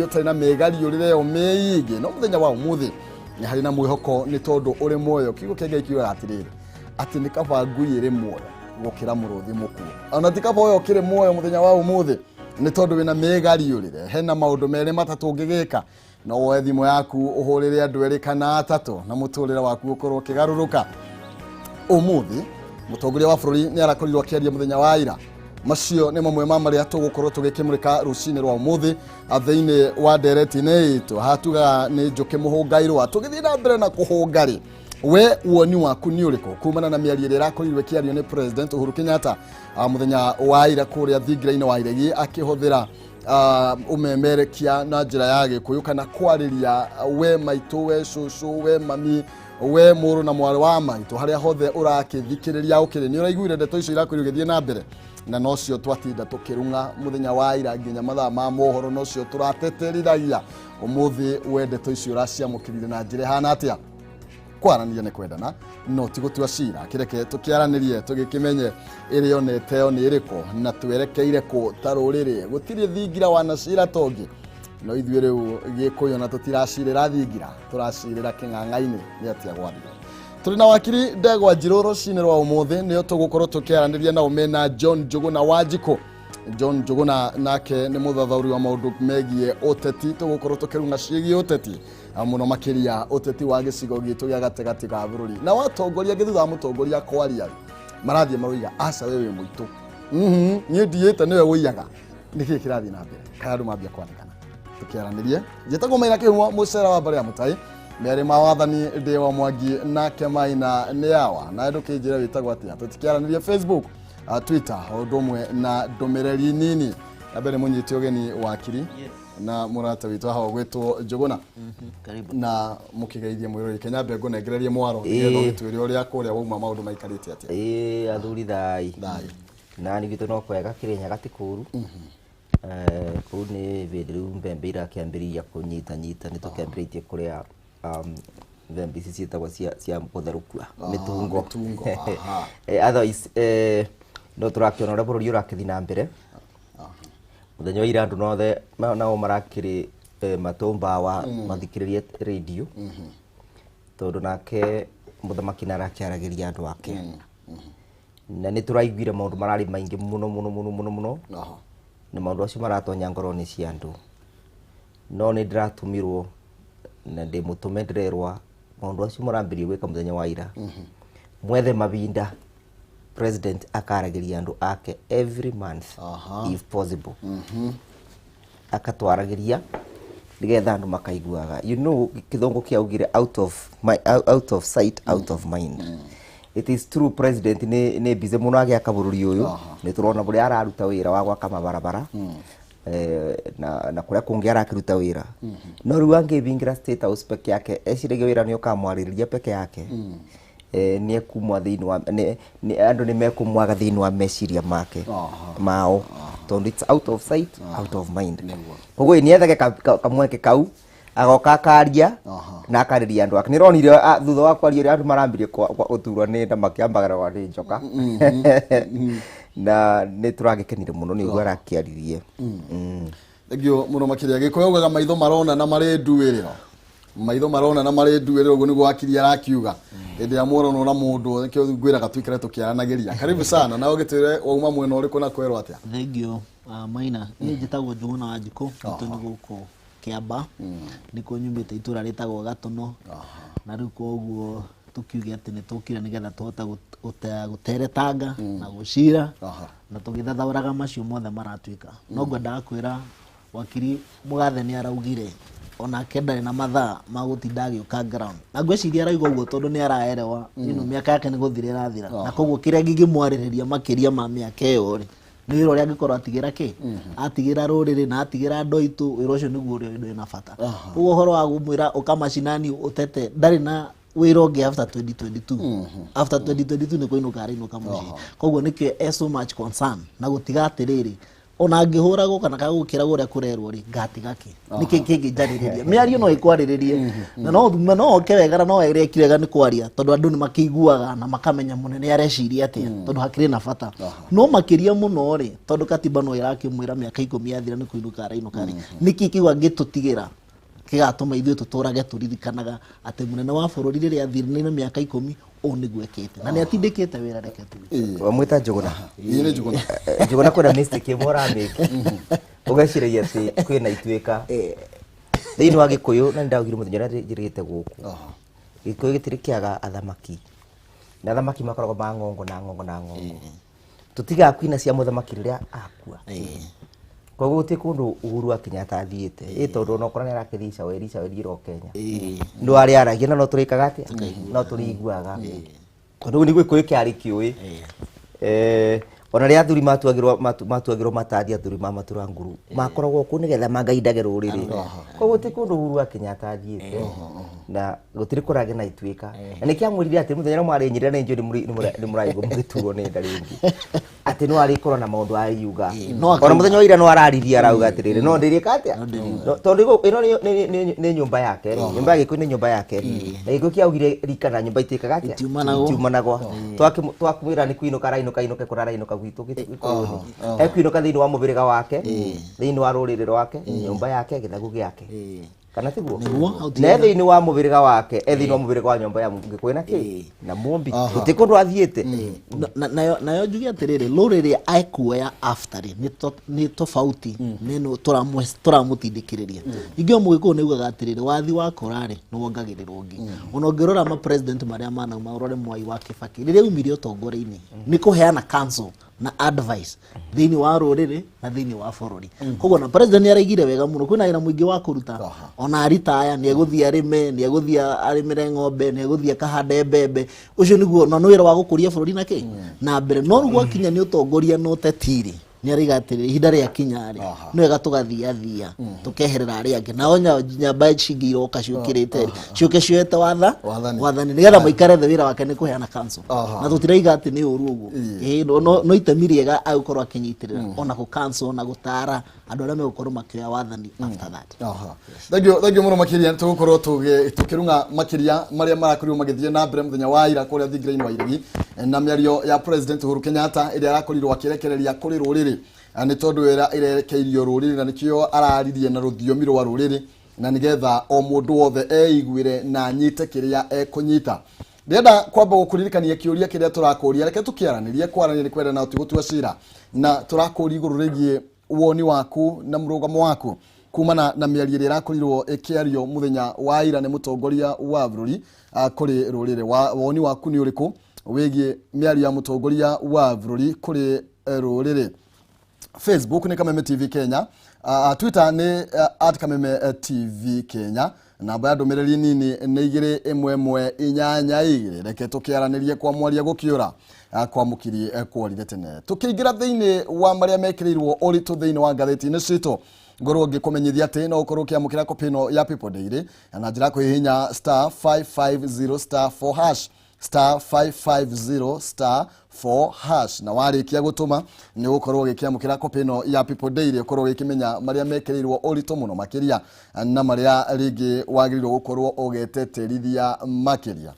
Ũtarĩ na mĩgariũrĩre ĩyo mĩingĩ, no mũthenya wa ũmũthĩ nĩ harĩ na mwĩhoko nĩ tondũ ũrĩ muoyo. Kiugo kĩa Ngai kiugaga atĩrĩrĩ, atĩ nĩ kaba ngui ĩrĩ muoyo gũkĩra mũrũthi mũkuũ. Ona ti kaba ũyũ ũkĩrĩ muoyo mũthenya wa ũmũthĩ nĩ tondũ wĩna mĩgariũrĩre. Hena maũndũ merĩ matatũ ũngĩgĩka: no woe thimũ yaku ũhũrĩre andũ erĩ kana atatũ na mũtũrĩre waku ũkorwo ũkĩgarũrũka. Ũmũthĩ mũtongoria wa bũrũri nĩ arakorirwo akĩaria mũthenya wa ira. Macio nĩ mamwe ma marĩa tũgũkorwo tũgĩkĩmũrĩka rũcinĩ rwa ũmũthĩ thĩinĩ wa ndereti-inĩ itũ. Haha tugaga nĩ njũkĩ mũhũngairwa. Tũgĩthiĩ na mbere na kũhũnga rĩ, we woni waku nĩ ũrĩkũ kumana na mĩario ĩrĩa ĩrakorirwo ĩkĩario nĩ President Uhuru Kenyatta mũthenya wa ira kũrĩa thingira-inĩ wa Iregi, akĩhũthĩra ũmemerekia na njĩra ya Gĩkũyũ kana kwarĩria we maitũ, we cũcũ, we mami, we mũrũ na mwarĩ wa maitũ, harĩa hothe ũrakĩthikĩrĩria ũkĩrĩ? Nĩ ũraiguire ndeto icio irakorirwo igĩthiĩ na mbere, na nocio twatinda tũkĩrung'a mũthenya wa ira nginya mathaa ma mohoro, nocio tũrateterithagia ũmũthĩ. We ndeto icio ũraciamũkĩrire na njĩra ĩhana atĩa? Kwaranĩria nĩ kwendana, no ti gũtua cira. Kĩreke tũkĩaranĩrie, tũgĩkĩmenye ĩrĩa oneteo nĩ ĩrĩkũ na twerekeire kũ ta rũrĩrĩ. Gũtirĩ thingira wanacira tongi, no ithuĩ rĩu Gĩkũyũ na tũtiracirĩra thingira, tũracirĩra kĩng'ang'a-inĩ. Nĩ atĩa gwathiĩ? Tũrĩ na wakiri Ndegwa Njirũ rũcinĩ rwa ũmũthĩ, nĩo tũgũkorwo tũkĩaranĩria nao mena John Njũgũna Wanjikũ. John Njũgũna nake nĩ mũthathaũri wa maũndũ megiĩ ũteti. Tũgũkorwo tũkĩrung'a ciĩgiĩ ũteti, mũno makĩria ũteti wa gĩcigo gitũ gĩa gatagatĩ ga bũrũri, na watongoria ngĩ thutha wa mũtongoria kwaria marathiĩ maroiga aca, we wĩ mũitũ. Niĩ ndiĩte nĩwe ũiyaga. Nĩkĩ kĩrathiĩ na mbere? Kana andũ mambia kwandĩkana tũkĩaranĩrie. Njĩtagwo Maina Kĩhumo, mũcera wa mbarĩ ya mũtai mĩarĩ ma wathani, ndĩ wa Mwangi nake Maina nĩ awa. Na ndũkĩnjĩre wĩtagwo atĩa, tũtikĩaranĩrie Facebook, Twitter, o ũndũ ũmwe na ndũmĩrĩri nini. Na mbere mũnyite ũgeni wakiri na mũrata witũ haha ũgwĩtwo Njũgũna. Karibu. Na mũkĩgeithie mwĩrori. Kenya mbe ngũnengererie mwaro nĩgetha ũgĩtwĩre ũrĩa kũrĩa wauma maũndũ maikarĩte atĩa. Ĩĩ, athuri, thai. Thayũ. Nani gwitũ no kwega, Kĩrĩnyaga ti kũru. Kũu nĩ hĩndĩ rĩu mbembe irakĩambĩrĩria kũnyita nyita, nĩ tũkĩambĩrĩtie kũrĩa mbembe ici ciĩtagwo cia gũtherũkua, mĩtungo. Mĩtungo, aha. Otherwise no tũrakĩona ũrĩa bũrũri ũrakĩthiĩ na mbere. Mũthenya wa ira andũ nothe nao marakĩrĩ matũmbawa mathikĩrĩrie radio, tondũ nake mũthamaki nĩ arakĩaragĩria andũ ake, na nĩ tũraiguire maũndũ mararĩ maingĩ mũno mũno mũno mũno mũno, na maũndũ acio maratonya ngoro-inĩ cia andũ. No nĩ ndĩratũmirwo na ndĩ mũtũme, ndĩrerwa maũndũ acio marambĩrĩria gwĩka mũthenya wa ira, mwethe mahinda president akaragĩria andũ ake every month, if possible, akatwaragĩria nĩgetha andũ makaiguaga. Kĩthũngũ kĩaugire out of sight, out of mind. It is true, president nĩ busy mũno agĩaka bũrũri ũyũ. Nĩ tũrona ũrĩa araruta wĩra wa gwaka mabarabara na kũrĩa kũngĩ arakĩruta wĩra, no rĩu angĩbingira State House peke yake, eciragia wĩra nĩ ũkamwarĩrĩria peke yake, nĩ ekumwa thĩinĩ wa andũ nĩ mekumwaga thĩinĩ wa meciria make mao, tondũ it's out of sight, out of mind. Koguo nĩ ethage kamweke kau agoka akaria na akarĩria andũ ake. Nĩ ronire thutha wa kwaria ũrĩa andũ marambirie gũturwo nĩ nda, makĩambagĩrĩrwo nĩ njoka, na nĩ tũragĩkenire mũno nĩ ũguo arakĩaririe. Thengio mũno makĩria. Gĩkũyũ augaga maitho marona na marĩ nduĩrĩro, maitho marona na marĩ nduĩrĩro. Ũguo nĩguo wakiri arakiuga. Hĩndĩ ĩrĩa muoronwo na mũndũ, nĩkĩo ngwĩraga tuikare tũkĩaranagĩria. Karibu sana, na ũgĩtwĩre wauma mwena ũrĩkũ na kwerwo atĩa. Thengio, Maina. Niĩ njĩtagwo Njũgũna wa Njikũ, gwitũ nĩ gũkũ Kĩamba, nĩkuo nyumĩte, itũra rĩtagwo Gatũno. Na rĩu koguo tũkiuge atĩ nĩ tũkire nĩgetha tũhote gũteretanga na gũcira na tũgĩthathaũraga macio mothe maratuĩka. No ngwendaga kwĩra wakiri mũgathe nĩ araugire onake ndarĩ na mathaa ma gũtinda agĩũka ground, na ngwĩciria arauga ũguo tondũ nĩ araerewa mĩaka yake nĩ gũthira ĩrathira, na koguo kĩrĩa kĩngĩmwarĩrĩria makĩria ma mĩaka ĩyo rĩ, nĩ wĩra ũrĩa angĩkorwo atigĩra kĩ atigĩra rũrĩrĩ na atigĩra andũ aitũ. Wĩra ũcio nĩguo ũrĩa ũndũ wĩna bata. Koguo ũhoro wa kũmwĩra ũka macinani ũtete, ndarĩ na wĩra ũngĩ after 2022. After 2022 nĩ kũinũka arĩinũka mũciĩ. Koguo nĩkĩo e so much concern na gũtiga atĩrĩrĩ. Ona angĩhũragwo kana kagũkĩragwo ũrĩa kũrerwo rĩ, ngatiga kĩ nĩkĩ kĩngĩnjarĩrĩria mĩario no ĩkwarĩrĩrie na no thume no oke wega na no erekire wega nĩ kwaria, tondũ andũ nĩ makĩiguaga na makamenya mũnene areciria atĩa, tondũ hakĩrĩ na bata. No makĩria mũno rĩ, tondũ katiba no ĩrakĩmwĩra mĩaka 10 yathira nĩ kũinũka arainũka rĩ, nĩkĩ kĩu angĩtũtigĩra kĩgatũma ithuĩ tũtũrage tũririkanaga atĩ mũnene wa bũrũri rĩrĩa athire na mĩaka 10 ũũ nĩguo ekĩte na nĩ atindĩkĩte wĩra, reke tuge. Wamwĩta Njũgũna. Ĩĩ, nĩ Njũgũna. Njũgũna kwĩna mistake ĩmwe ũramĩka, ũgeciragia atĩ kwĩna ituĩka thĩinĩ wa Gĩkũyũ, na nĩndaugire mũthenya ũrĩa njĩrĩgĩte gũkũ, Gĩkũyũ gĩtirĩ kĩaga athamaki, na athamaki makoragwo ma ng'ongo na ng'ongo na ng'ongo. Tũtigaga kwina cia mũthamaki rĩrĩa akua. Koguo gũtirĩ kũndũ Uhuru wa Kenyatta athiĩte, ĩ tondũ onokorwo nĩ arakĩthiĩ icaweri, icaweri ĩro Kenya ndũ arĩa aragia na no tũrĩkaga atĩa, no tũrĩiguaga, tondũ ũguo nĩguo Gĩkũyũ kĩarĩ kĩũĩ. Ona rĩrĩa athuri matuagĩrwo matathi, athuri ma matura nguru makoragwo kuo nĩgetha mangaindage rũrĩrĩ. Koguo gũtirĩ kũndũ Uhuru wa Kenyatta athiĩte na gũtirĩ kũragĩ na ituĩka, na nĩkĩo amwĩrire atĩ mũthenya ũrĩa mwarĩnyirĩra nĩ njũĩ nĩ mũraigua mũgĩturwo nĩ nda rĩngĩ, atĩ no arĩkorwo na maũndũ ariuga. No ona mũthenya wa ira no araririe, arauga atĩrĩrĩ, no ndĩrĩka atĩa. Tondũ ĩno nĩ nyũmba yake, nyũmba ya Gĩkũyũ nĩ nyũmba yake, na Gĩkũyũ kĩaugire rika na nyũmba itĩkaga atĩa? Itiumanagwo. Itiumanagwo. Twakĩmwĩra nĩ kwinũka arainũka, ainũke kũrĩa arainũka gwitũ Gĩkũyũ-inĩ, ekwinũka thĩinĩ wa mũbĩrĩga wake, thĩinĩ wa rũrĩrĩ rwake, nyũmba yake, gĩthagu gĩake, kana tiguo? Nĩguo, hau Na e thĩinĩ wa mũbĩrĩga wake, e thĩinĩ wa mũbĩrĩga wa nyũmba ya Gĩkũyũ na kĩ na Mũmbi, gũtirĩ kũndũ athiĩte. Nayo njuge atĩrĩrĩ, rũrĩrĩ ekuoya after rĩ, nĩ tofauti nĩ ĩno tũramũtindĩkĩrĩria. Ningĩ o Mũgĩkũyũ nĩ augaga atĩrĩrĩ, wathi wakũra rĩ, nĩ wongagĩrĩrwo ũngĩ. Ona ũngĩrora ma president marĩa manauma, ũrore Mwai wa Kĩbakĩ rĩrĩa aumire ũtongoria-inĩ, nĩ kũheana counsel na advice thĩinĩ wa rũrĩrĩ na thĩinĩ wa bũrũri. Koguo na president nĩ araigire wega mũno, kwĩna wĩra mũingĩ wa kũruta. Ona aritaya nĩ egũthiĩ arĩme, nĩ egũthiĩ arĩmĩre ng'ombe, nĩ egũthiĩ akahande mbembe, ũcio nĩguo na nĩ wĩra wa gũkũria bũrũri na kĩ na mbere. No rĩu gwakinya nĩ ũtongoria na ũteti rĩ, nĩ araiga atĩrĩrĩ, ihinda rĩa kinya rĩ, nĩ wega tũgathiathia tũkeherera arĩa angĩ, nao nyamba ici ingĩ iroka ciũkĩrĩte rĩ, ciũke cioete watha Wathani. wathani, nĩgetha maikare thĩ. Wĩra wake nĩ kũheana counsel na tũtiraiga atĩ nĩ ũru ũguo. Ĩĩ, no itemi rĩega agũkorwo akĩnyitĩrĩra ona kũ counsel na gũtara andũ arĩa megũkorwo makĩoya wathani after that. Aha. Thank you, thank you mũno makĩria. Tũgũkorwo tũkĩrung'a makĩria marĩa marakorirwo magĩthiĩ na mbere mũthenya wa ira kũrĩa thingira-inĩ wa Iregi na mĩario ya President Uhuru Kenyatta ĩrĩa arakorirwo akĩrekereria kũrĩ rũrĩrĩ. Nĩ tondũ wĩra ĩrerekeirio rũrĩrĩ na nĩkĩo araririe na rũthiomi rwa rũrĩrĩ, na nĩgetha o mũndũ wothe eiguĩre na anyite kĩrĩa ekũnyita. Ndĩrenda kwamba gũkũririkania kĩũria kĩrĩa tũrakũria, reke tũkĩaranĩrie. Kwaranĩria nĩ kwendana, ti gũtua cira, na tũrakũria igũrũ rĩgiĩ woni waku na mũrũgamo waku kumana na mĩario ĩrĩa ĩrakorirwo ĩkĩario mũthenya wa ira nĩ mũtongoria wa bũrũri kũrĩ rũrĩrĩ. Woni waku nĩ ũrĩkũ wĩgiĩ mĩario ya mũtongoria wa bũrũri kũrĩ rũrĩrĩ? Facebook nĩ Kameme TV Kenya, Twitter nĩ @KamemeTV Kenya. Namba ya ndũmĩrĩri nini nĩ 21182. Reke tũkĩaranĩrie kwa mwaria gũkĩũra, kwa mũkiri kworire tene. Tũkĩingĩra thĩinĩ wa marĩa mekĩrĩirwo ũritũ thĩinĩ wa ngathĩti-inĩ citũ, ngorwo ngĩkũmenyithia atĩ no ũkorwo ũkĩamũkĩra kopi ĩno ya People Daily na njĩra ya kũhihinya *550*4#, *550*4# na warĩkia gũtũma nĩ ũgũkorwo ũgĩkĩamũkĩra kopi ĩno ya People Daily, ũkorwo ũgĩkĩmenya marĩa mekĩrĩirwo ũritũ mũno makĩria na marĩa rĩngĩ wagĩrĩirwo gũkorwo ũgĩtĩtĩrithia makĩria.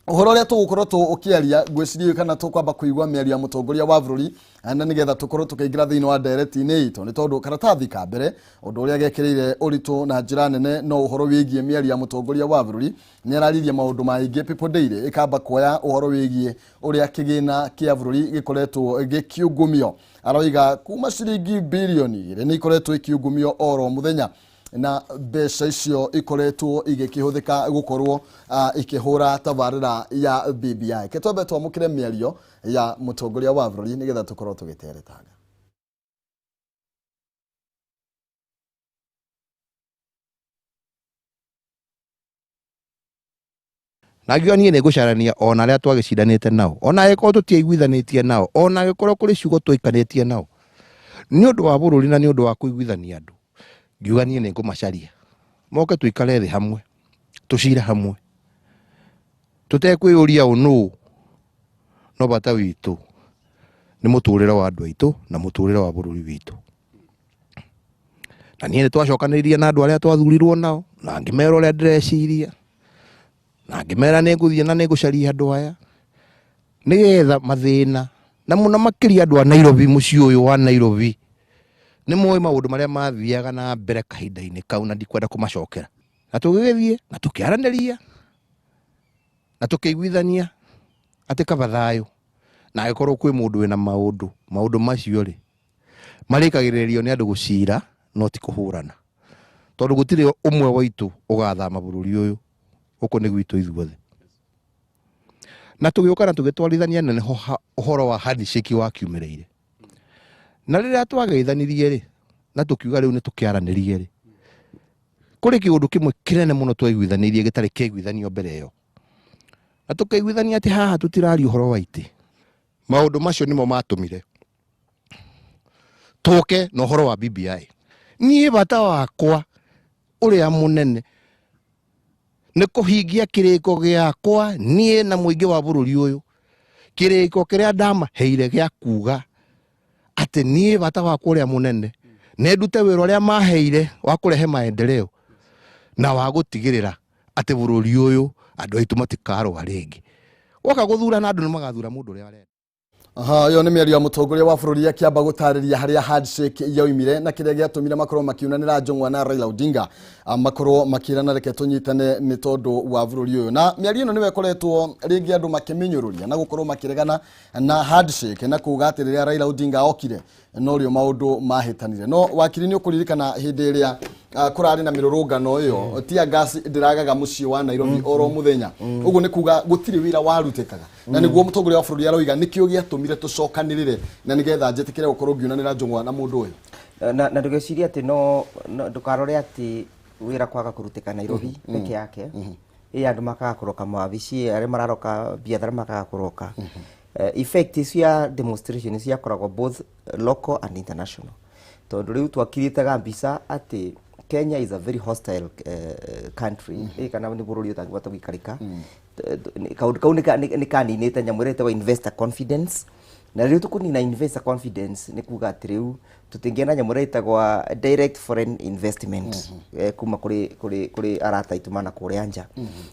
Ũhoro ũrĩa tũgũkorwo tũkĩaria, ngwĩciria kana tũkwamba kũigua mĩario ya mũtongoria wa bũrũri na nĩgetha tũkorwo tũkĩingĩra thĩinĩ wa ndereti-inĩ itũ, nĩ tondũ karatathi ka mbere ũndũ ũrĩa gekĩrĩire ũritũ na njĩra nene no ũhoro wĩgiĩ mĩario ya mũtongoria wa bũrũri. Nĩ araririe maũndũ maingĩ. People Daily ĩkamba kuoya ũhoro wĩgiĩ ũrĩa kĩgĩna kĩa bũrũri gĩkoretwo gĩkiungumio. Aroiga kuma ciringi birioni 2 nĩ ikoretwo ikiungumio oro mũthenya, na mbeca icio ikoretwo igĩkĩhũthĩka gũkorwo ikĩhũra tabarĩra ya BBI. Ke twambe twamũkĩre mĩario ya mũtongoria wa bũrũri nĩgetha tũkorwo tũgĩteretanga. Na ngiuga niĩ nĩ ngũcarania ona arĩa twagĩcindanĩte nao, ona angĩkorwo tũtiaiguithanĩtie nao, ona angĩkorwo kũrĩ ciugo twaikanĩtie nao, nĩ ũndũ wa bũrũri na nĩ ũndũ wa kũiguithania andũ, ngiuga niĩ nĩ ngũmacaria moke tũikare thĩ hamwe, tũcire hamwe, tũtekwĩyũria ũ nũũ, no bata witũ Nĩ mũtũrĩre wa andũ aitũ na mũtũrĩre wa bũrũri witũ. Na niĩ nĩ twacokanĩrĩirie na andũ arĩa twathurirwo nao, na ngĩmera ũrĩa ndĩreciria, na ngĩmera nĩ ngũthiĩ na nĩ ngũcaria andũ aya nĩgetha mathĩna, na mũno makĩria andũ a Nairobi, mũciĩ ũyũ wa Nairobi nĩ moĩ maũndũ marĩa mathiaga na mbere kahinda-inĩ kau, na ndikwenda kũmacokera. Na tũgĩgĩthiĩ na tũkĩaranĩria na tũkĩiguithania atĩ kaba thayũ, na angĩkorwo kwĩ mũndũ wĩna maũndũ, maũndũ macio rĩ marĩkagĩrĩrio nĩ andũ gũcira no ti kũhũrana, tondũ gũtirĩ ũmwe waitũ ũgathama bũrũri ũyũ, gũkũ nĩ gwitũ ithuothe. Na tũgĩũka na tũgĩtwarithania na nĩho ũhoro wa handshake wakiumĩrĩire. Na rĩrĩa twageithanirie rĩ, na tũkiuga rĩu nĩ tũkĩaranĩrie rĩ, kũrĩ kĩũndũ kĩmwe kĩnene mũno twaiguithanĩirie gĩtarĩ kĩaiguithanio mbere ĩyo, na tũkaiguithania atĩ haha tũtiraria ũhoro wa itĩ. Maũndũ macio nĩmo matũmire tũke na ũhoro wa BBI. Niĩ bata wakwa ũrĩa mũnene nĩ kũhingia kĩrĩko gĩakwa niĩ na mũingĩ wa bũrũri ũyũ, kĩrĩko kĩrĩa ndamaheire gĩa kuga atĩ niĩ bata wakwa ũrĩa mũnene nĩ ndute wĩra ũrĩa maheire wa kũrehe maendeleo na wa gũtigĩrĩra atĩ bũrũri ũyũ andũ aitũ matikarũa rĩngĩ. Woka gũthurana andũ nĩ magathura mũndũ ũrĩa arenda. Aha, ĩyo nĩ mĩario ya mũtongoria wa bũrũri akĩamba gũtarĩria harĩa handshake yaumire na kĩrĩa gĩatũmire makorwo makiunanĩra Njũng'wa na Raila Odinga, makorwo makĩrana reke tũnyitane nĩ tondũ wa bũrũri ũyũ. Na mĩario ĩno nĩyo ĩkoretwo rĩngĩ andũ makĩmĩnyũrũria na gũkorwo makĩregana na handshake na kuga atĩ rĩrĩa Raila Odinga okire norio maũndũ mahĩtanire. No wakiri, nĩ ũkũririkana hĩndĩ ĩrĩa kũrarĩ na mĩrũrũngano ĩyo, tear gas ndĩragaga mũciĩ wa Nairobi oro mũthenya. Ũguo nĩ kuga gũtirĩ wĩra warutĩkaga, na nĩguo mũtongoria wa bũrũri aroiga nĩkĩo gĩatũmire tũcokanĩrĩre na nĩgetha njĩtĩkĩre gũkorwo ngiunanĩra Njũng'wa na mũndũ ũyũ. Na ndũgecirie atĩ no ndũkarore atĩ wĩra kwaga kũrutĩka Nairobi peke yake, ĩ andũ makaga kũroka mawabici, arĩa mararoka biathara makaga kũroka. Effect icio ya demonstration ciakoragwo both local and international, tondũ rĩu twakirĩte mbica atĩ Kenya is a very hostile country, kana nĩ bũrũri ũtangĩhota gũikarĩka. Kaũndũ kau nĩ kaninĩte nyamũ ĩrĩa ĩtagwo investor confidence, na rĩu tũkũnina investor confidence nĩ kuga atĩ rĩu tũtingĩona na nyamũ ĩrĩa ĩtagwo direct foreign investment kuma kũrĩ arata aitũ mana kũrĩa nja.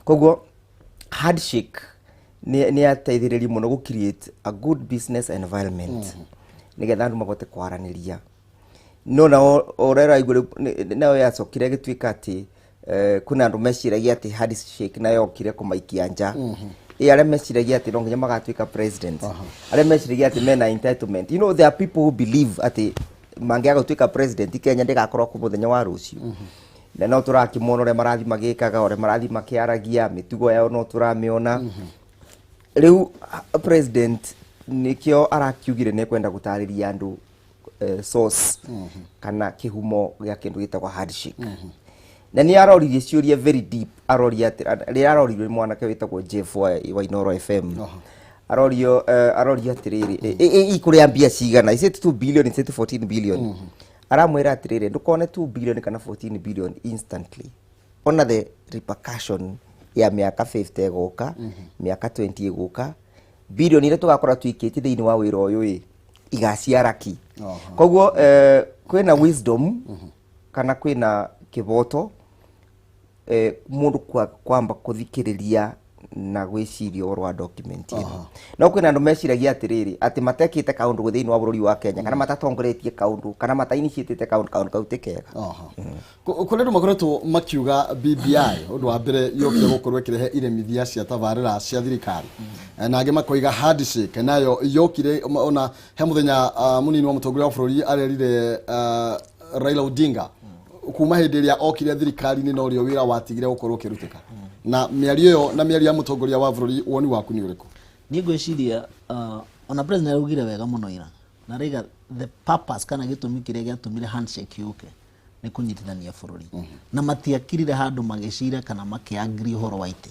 Koguo handshake nĩ yateithĩrĩrie mũno gũ create a good business environment nĩgetha andũ mahote kwaranĩria. No nao ũrĩa ũraigua rĩu nayo yacokire ĩgĩtuĩka atĩ kwĩna andũ meciragia atĩ handshake nayo yokire kũmaikia nja. Ĩ arĩa meciragia atĩ no nginya magatuĩka president, arĩa meciragia atĩ mena entitlement. There are people who believe atĩ mangĩaga gũtuĩka president, Kenya ndĩgakorwo kuo mũthenya wa rũciũ. Na no tũrakĩmona ũrĩa marathiĩ magĩkaga, ũrĩa marathiĩ makĩaragia, mĩtugo yao no tũramĩona rĩu. President nĩkĩo arakiugire nĩ ekwenda gũtarĩria andũ source kana kĩhumo gĩa kĩndũ gĩtagwo handshake. Na nĩ aroririe ciũria very deep. Aroria atĩ rĩrĩa aroririo nĩ mwanake wĩtagwo Jeff wa Inooro FM, arorio aroria atĩrĩrĩ, ikũrĩa mbia cigana? Is it 2 billion? Is it 14 billion? Aramwĩra atĩrĩrĩ, ndũkone 2 billion kana 14 billion instantly, ona the repercussion ya mĩaka 50 ĩgũka, mĩaka 20 ĩgũka, bilioni iria tũgakorwo tũikĩtie thĩinĩ wa wĩra ũyũ ĩ igaciara ki. Koguo kwĩna wisdom kana kwĩna kĩboto mũndũ kwamba kũthikĩrĩria na gwĩciria ũhoro wa document ĩno. No kwĩna andũ meciragia atĩrĩrĩ, atĩ matekĩte kaũndũ thĩinĩ wa bũrũri wa Kenya kana matatongoretie kaũndũ kana matainitiatĩte kaũndũ kau ti kega. Kũrĩ andũ makoretwo makiuga BBI ũndũ wa mbere yokire gũkorwo ĩkĩrehe iremithia cia tabarĩra cia thirikari, na angĩ makoiga handshake nayo yokire ona he mũthenya mũnini wa mũtongoria wa bũrũri arerire Raila Odinga kuma hĩndĩ ĩrĩa okire thirikari-inĩ norĩo wĩra watigire gũkorwo ũkĩrutĩka. Na mĩario ĩyo na mĩario ya mũtongoria wa bũrũri, woni waku nĩ ũrĩkũ? Niĩ ngwĩciria ona president araugire wega mũno ira na raiga the purpose kana gĩtũmi kĩrĩa gĩatũmire handshake yũke nĩ kũnyitithania bũrũri, na matiakirire handũ magĩcira kana makĩagri ũhoro wa itĩ.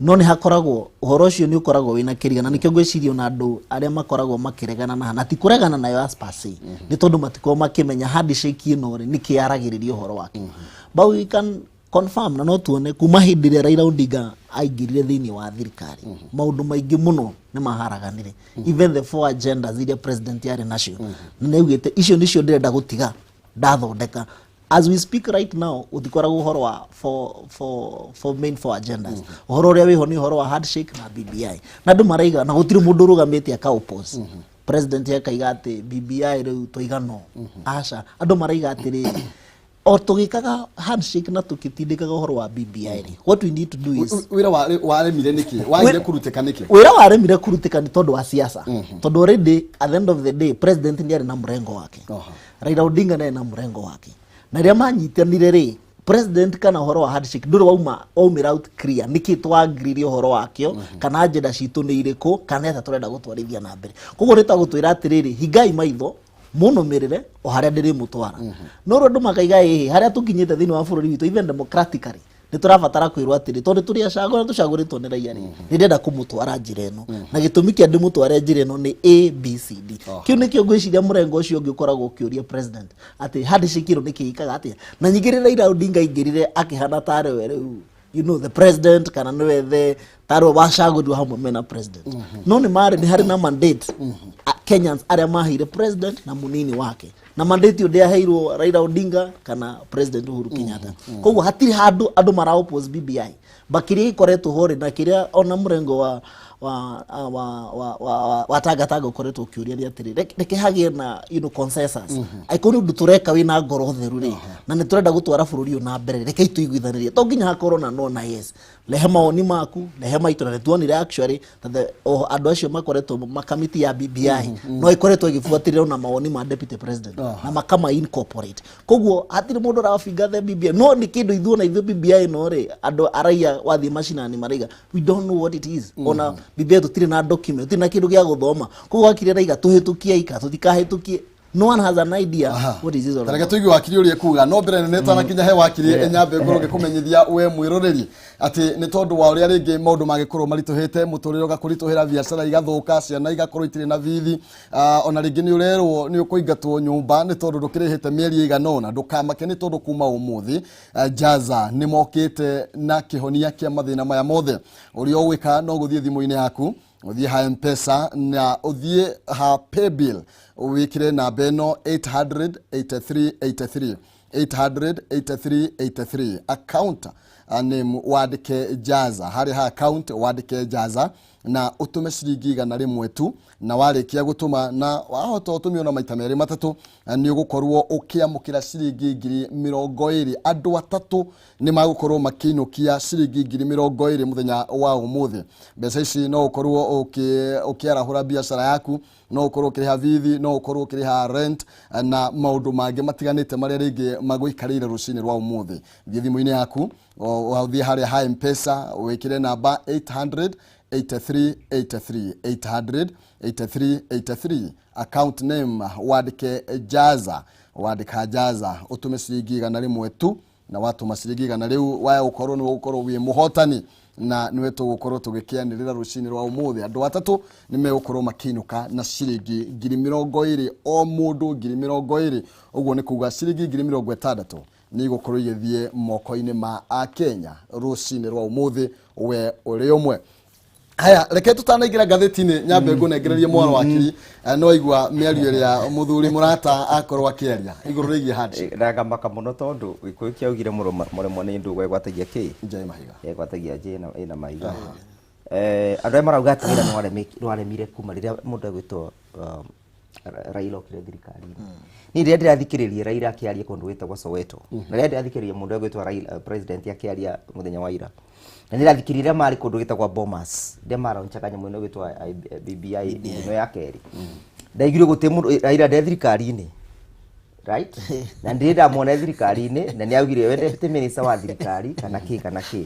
No nĩ hakoragwo ũhoro ũcio nĩ ũkoragwo wĩna kĩriga, na nĩkĩo ngwĩciria ona andũ arĩa makoragwo makĩregana na ti kũregana nayo as per se, nĩ tondũ matikoragwo makĩmenya handshake ĩno rĩ nĩkĩ yaragĩrĩria ũhoro wake. But we can Confirm, na no tuone kuma hĩndĩ ĩrĩa Raila Odinga aingĩrire thĩinĩ wa thirikari, maũndũ maingĩ mũno nĩ maharaganire. Even the four agendas iria president yarĩ nacio, na nĩaugĩte icio nĩcio ndĩrenda gũtiga ndathondeka. As we speak right now, gũtikoragwo ũhoro wa four main four agendas. Ũhoro ũrĩa wĩho nĩ ũhoro wa handshake na BBI, na andũ maraiga na gũtirĩ mũndũ ũrũgamĩte aka oppose president, akaiga atĩ BBI rĩu twaiga no aca. Andũ maraiga atĩrĩrĩ, o tũgĩkaga handshake na tũkĩtindĩkaga ũhoro wa BBI rĩ, what we need to do is Wĩra waremire nĩkĩ? Wagire kũrutĩka nĩkĩ? Wĩra waremire kũrutĩka nĩ tondũ wa siasa, tondũ already at the end of the day president nĩ arĩ na mũrengo wake, Raila Odinga nĩ arĩ na mũrengo wake, na rĩrĩa manyitanire rĩ, president kana ũhoro wa handshake ndũrĩ wauma waumĩra out clear nĩkĩ twagiririe ũhoro wakĩo, kana agenda citũ nĩ irĩkũ, kana nĩ atĩa tũrenda gũtwarithia na mbere. Koguo nĩ ta gũtwĩra atĩrĩrĩ, hingai maitho mũnũmĩrĩre o harĩa ndĩrĩmũtwara. No rĩu andũ makaiga ĩhĩ, harĩa tũkinyĩte thĩinĩ wa bũrũri witũ, even democratically, nĩ tũrabatara kwĩrwo atĩrĩ, tondũ tũrĩ acagũre, tũcagũrĩtwo nĩ raia rĩ, nĩ ndĩrenda kũmũtwara njĩra ĩno, na gĩtũmi kĩa ndĩmũtware njĩra ĩno nĩ A B C D. Kĩu nĩkĩo ngwĩciria mũrengo ũcio ũngĩ ũkoragwo ũkĩũria president atĩ handshake ĩno nĩkĩ ĩkaga atĩa. Na nyingĩ rĩrĩa Raila Odinga aingĩrire, akĩhana tarĩ we rĩu the president, kana nĩwe the tarĩ we wacagũrirwo hamwe mena president. No nĩ marĩ nĩ harĩ na mandate Kenyans arĩa maheire president na mũnini wake, na mandate ĩyo ndĩaheirwo Raila Odinga kana President Uhuru Kenyatta. Koguo hatirĩ handũ andũ mara oppose BBI, but kĩrĩa gĩkoretwo ho rĩ, na kĩrĩa ona mũrengo wa tangatanga ũkoretwo ũkĩũria nĩ atĩrĩ, reke hagĩe na consensus. Angĩkorwo nĩ ũndũ tũreka wĩna ngoro theru rĩ, na nĩ tũrenda gũtwara bũrũri ũyũ na mbere, rekei tũiguithanĩrie. To nginya hakorwo na no na yes. Rehe mawoni maku, rehe maitũ. Na nĩ tuonire actually that o andũ acio makoretwo makamiti ya BBI no ĩkoretwo ĩgĩbuatĩrĩra ona mawoni ma deputy president na makama incorporate. Koguo hatirĩ mũndũ ũrabinga the BBI, no nĩ kĩndũ ithuĩ ona ithuĩ BBI no rĩ, andũ araia wathiĩ macinani maraiga we don't know what it is. Ona BBI tũtirĩ na document, tũtirĩ na kĩndũ gĩa gũthoma. Koguo wakiri araiga tũhĩtũkie ika tũtikahĩtũkie, no one has an idea what is this all Tareke about. Tũigue wakiri ũrĩa ekuga, no mbere nene twanakinya he wakiri, nyambe ngorwo ngĩkũmenyithia we mwĩroreri atĩ nĩ tondũ wa ũrĩa rĩngĩ maũndũ mangĩkorwo maritũhĩte, mũtũrĩre ũgakũritũhĩra, biacara igathũka, ciana igakorwo itirĩ na bithi, ona rĩngĩ nĩ ũrerwo nĩ ũkũingatwo nyũmba nĩ tondũ ndũkĩrĩhĩte mĩeri ĩigana ũna, ndũkamake nĩ tondũ kuma ũmũthĩ Jaza nĩ mokĩte na kĩhonia kĩa mathĩna maya mothe. Ũrĩa ũgwĩka no gũthiĩ thimũ-inĩ yaku, ũthiĩ ha Mpesa na ũthiĩ ha paybill, wĩkĩre namba ĩno 883 883 883, account name wandĩke Jaza, harĩa ha account wandĩke Jaza na ũtũme ciringi 100 tu. Na warĩkia gũtũma, na wahota ũtũmie ona maita merĩ matatũ, nĩ ũgũkorwo ũkĩamũkĩra ciringi 20,000. Andũ atatũ nĩ magũkorwo makĩinũkia ciringi 20,000 mũthenya wa ũmũthĩ. Mbeca ici no ũkorwo ũkĩarahũra biacara yaku, no ũkorwo ũkĩrĩha bithi, no ũkorwo ũkĩrĩha rent na maũndũ mangĩ matiganĩte marĩa rĩngĩ magũikarĩire rũcinĩ rwa ũmũthĩ. Thiĩ thimũ-inĩ yaku, ũthiĩ harĩa ha Mpesa, wĩkĩre namba 800 83 83 800 83 83, account name wandĩke Jaza. Wandĩka Jaza, ũtũme ciringi 100 tu, na watũma ciringi 100 waya gũkorwo nĩ ũgũkorwo wĩ mũhotani, na nĩwe tũgũkorwo tũgĩkĩanĩrĩra rũcinĩ rwa ũmũthĩ. Andũ atatũ nĩ megũkorwo makĩinũka na ciringi 20,000, o mũndũ 20,000. Ũguo nĩ kuga ciringi 60,000 nĩ igũkorwo igĩthiĩ moko-inĩ ma akenya rũcinĩ rwa ũmũthĩ, we ũrĩ ũmwe. Haya, reke tutanaingĩra ngathĩti-inĩ, nyambe ngũnengererie mwaro wakiri. No igua mĩario ĩrĩa mũthuri mũrata akorwo akĩaria igũrũ rĩgiĩ handshake. Na ngamaka mũno tondũ Gĩkũyũ kĩaugire mũremwo nĩ ndũgũ egwatagia kĩ? Nja ĩ mahiga. Egwatagia njĩ ĩna mahiga. Andũ arĩa marauga atĩ wĩra nĩwaremire kuma rĩrĩa mũndũ egwĩtwo Raila okire thirikari-inĩ, niĩ rĩrĩa ndĩrathikĩrĩria Raila akĩaria kũndũ gwĩtagwo Soweto, na rĩrĩa ndĩrathikĩrĩria mũndũ egwĩtwo Raila president akĩaria mũthenya wa ira, na ndĩrathikĩrĩria rĩrĩa marĩ kũndũ gwĩtagwo Bomas, rĩrĩa maraunchaga nyamũ ĩno ĩgwĩtwo BBI ĩno ya kerĩ, ndaiguire gũtirĩ mũndũ Raila nde thirikari-inĩ, right? Na ndĩrĩ ndamwona thirikari-inĩ, na nĩ augire we deputy minister wa thirikari kana kĩ kana kĩ.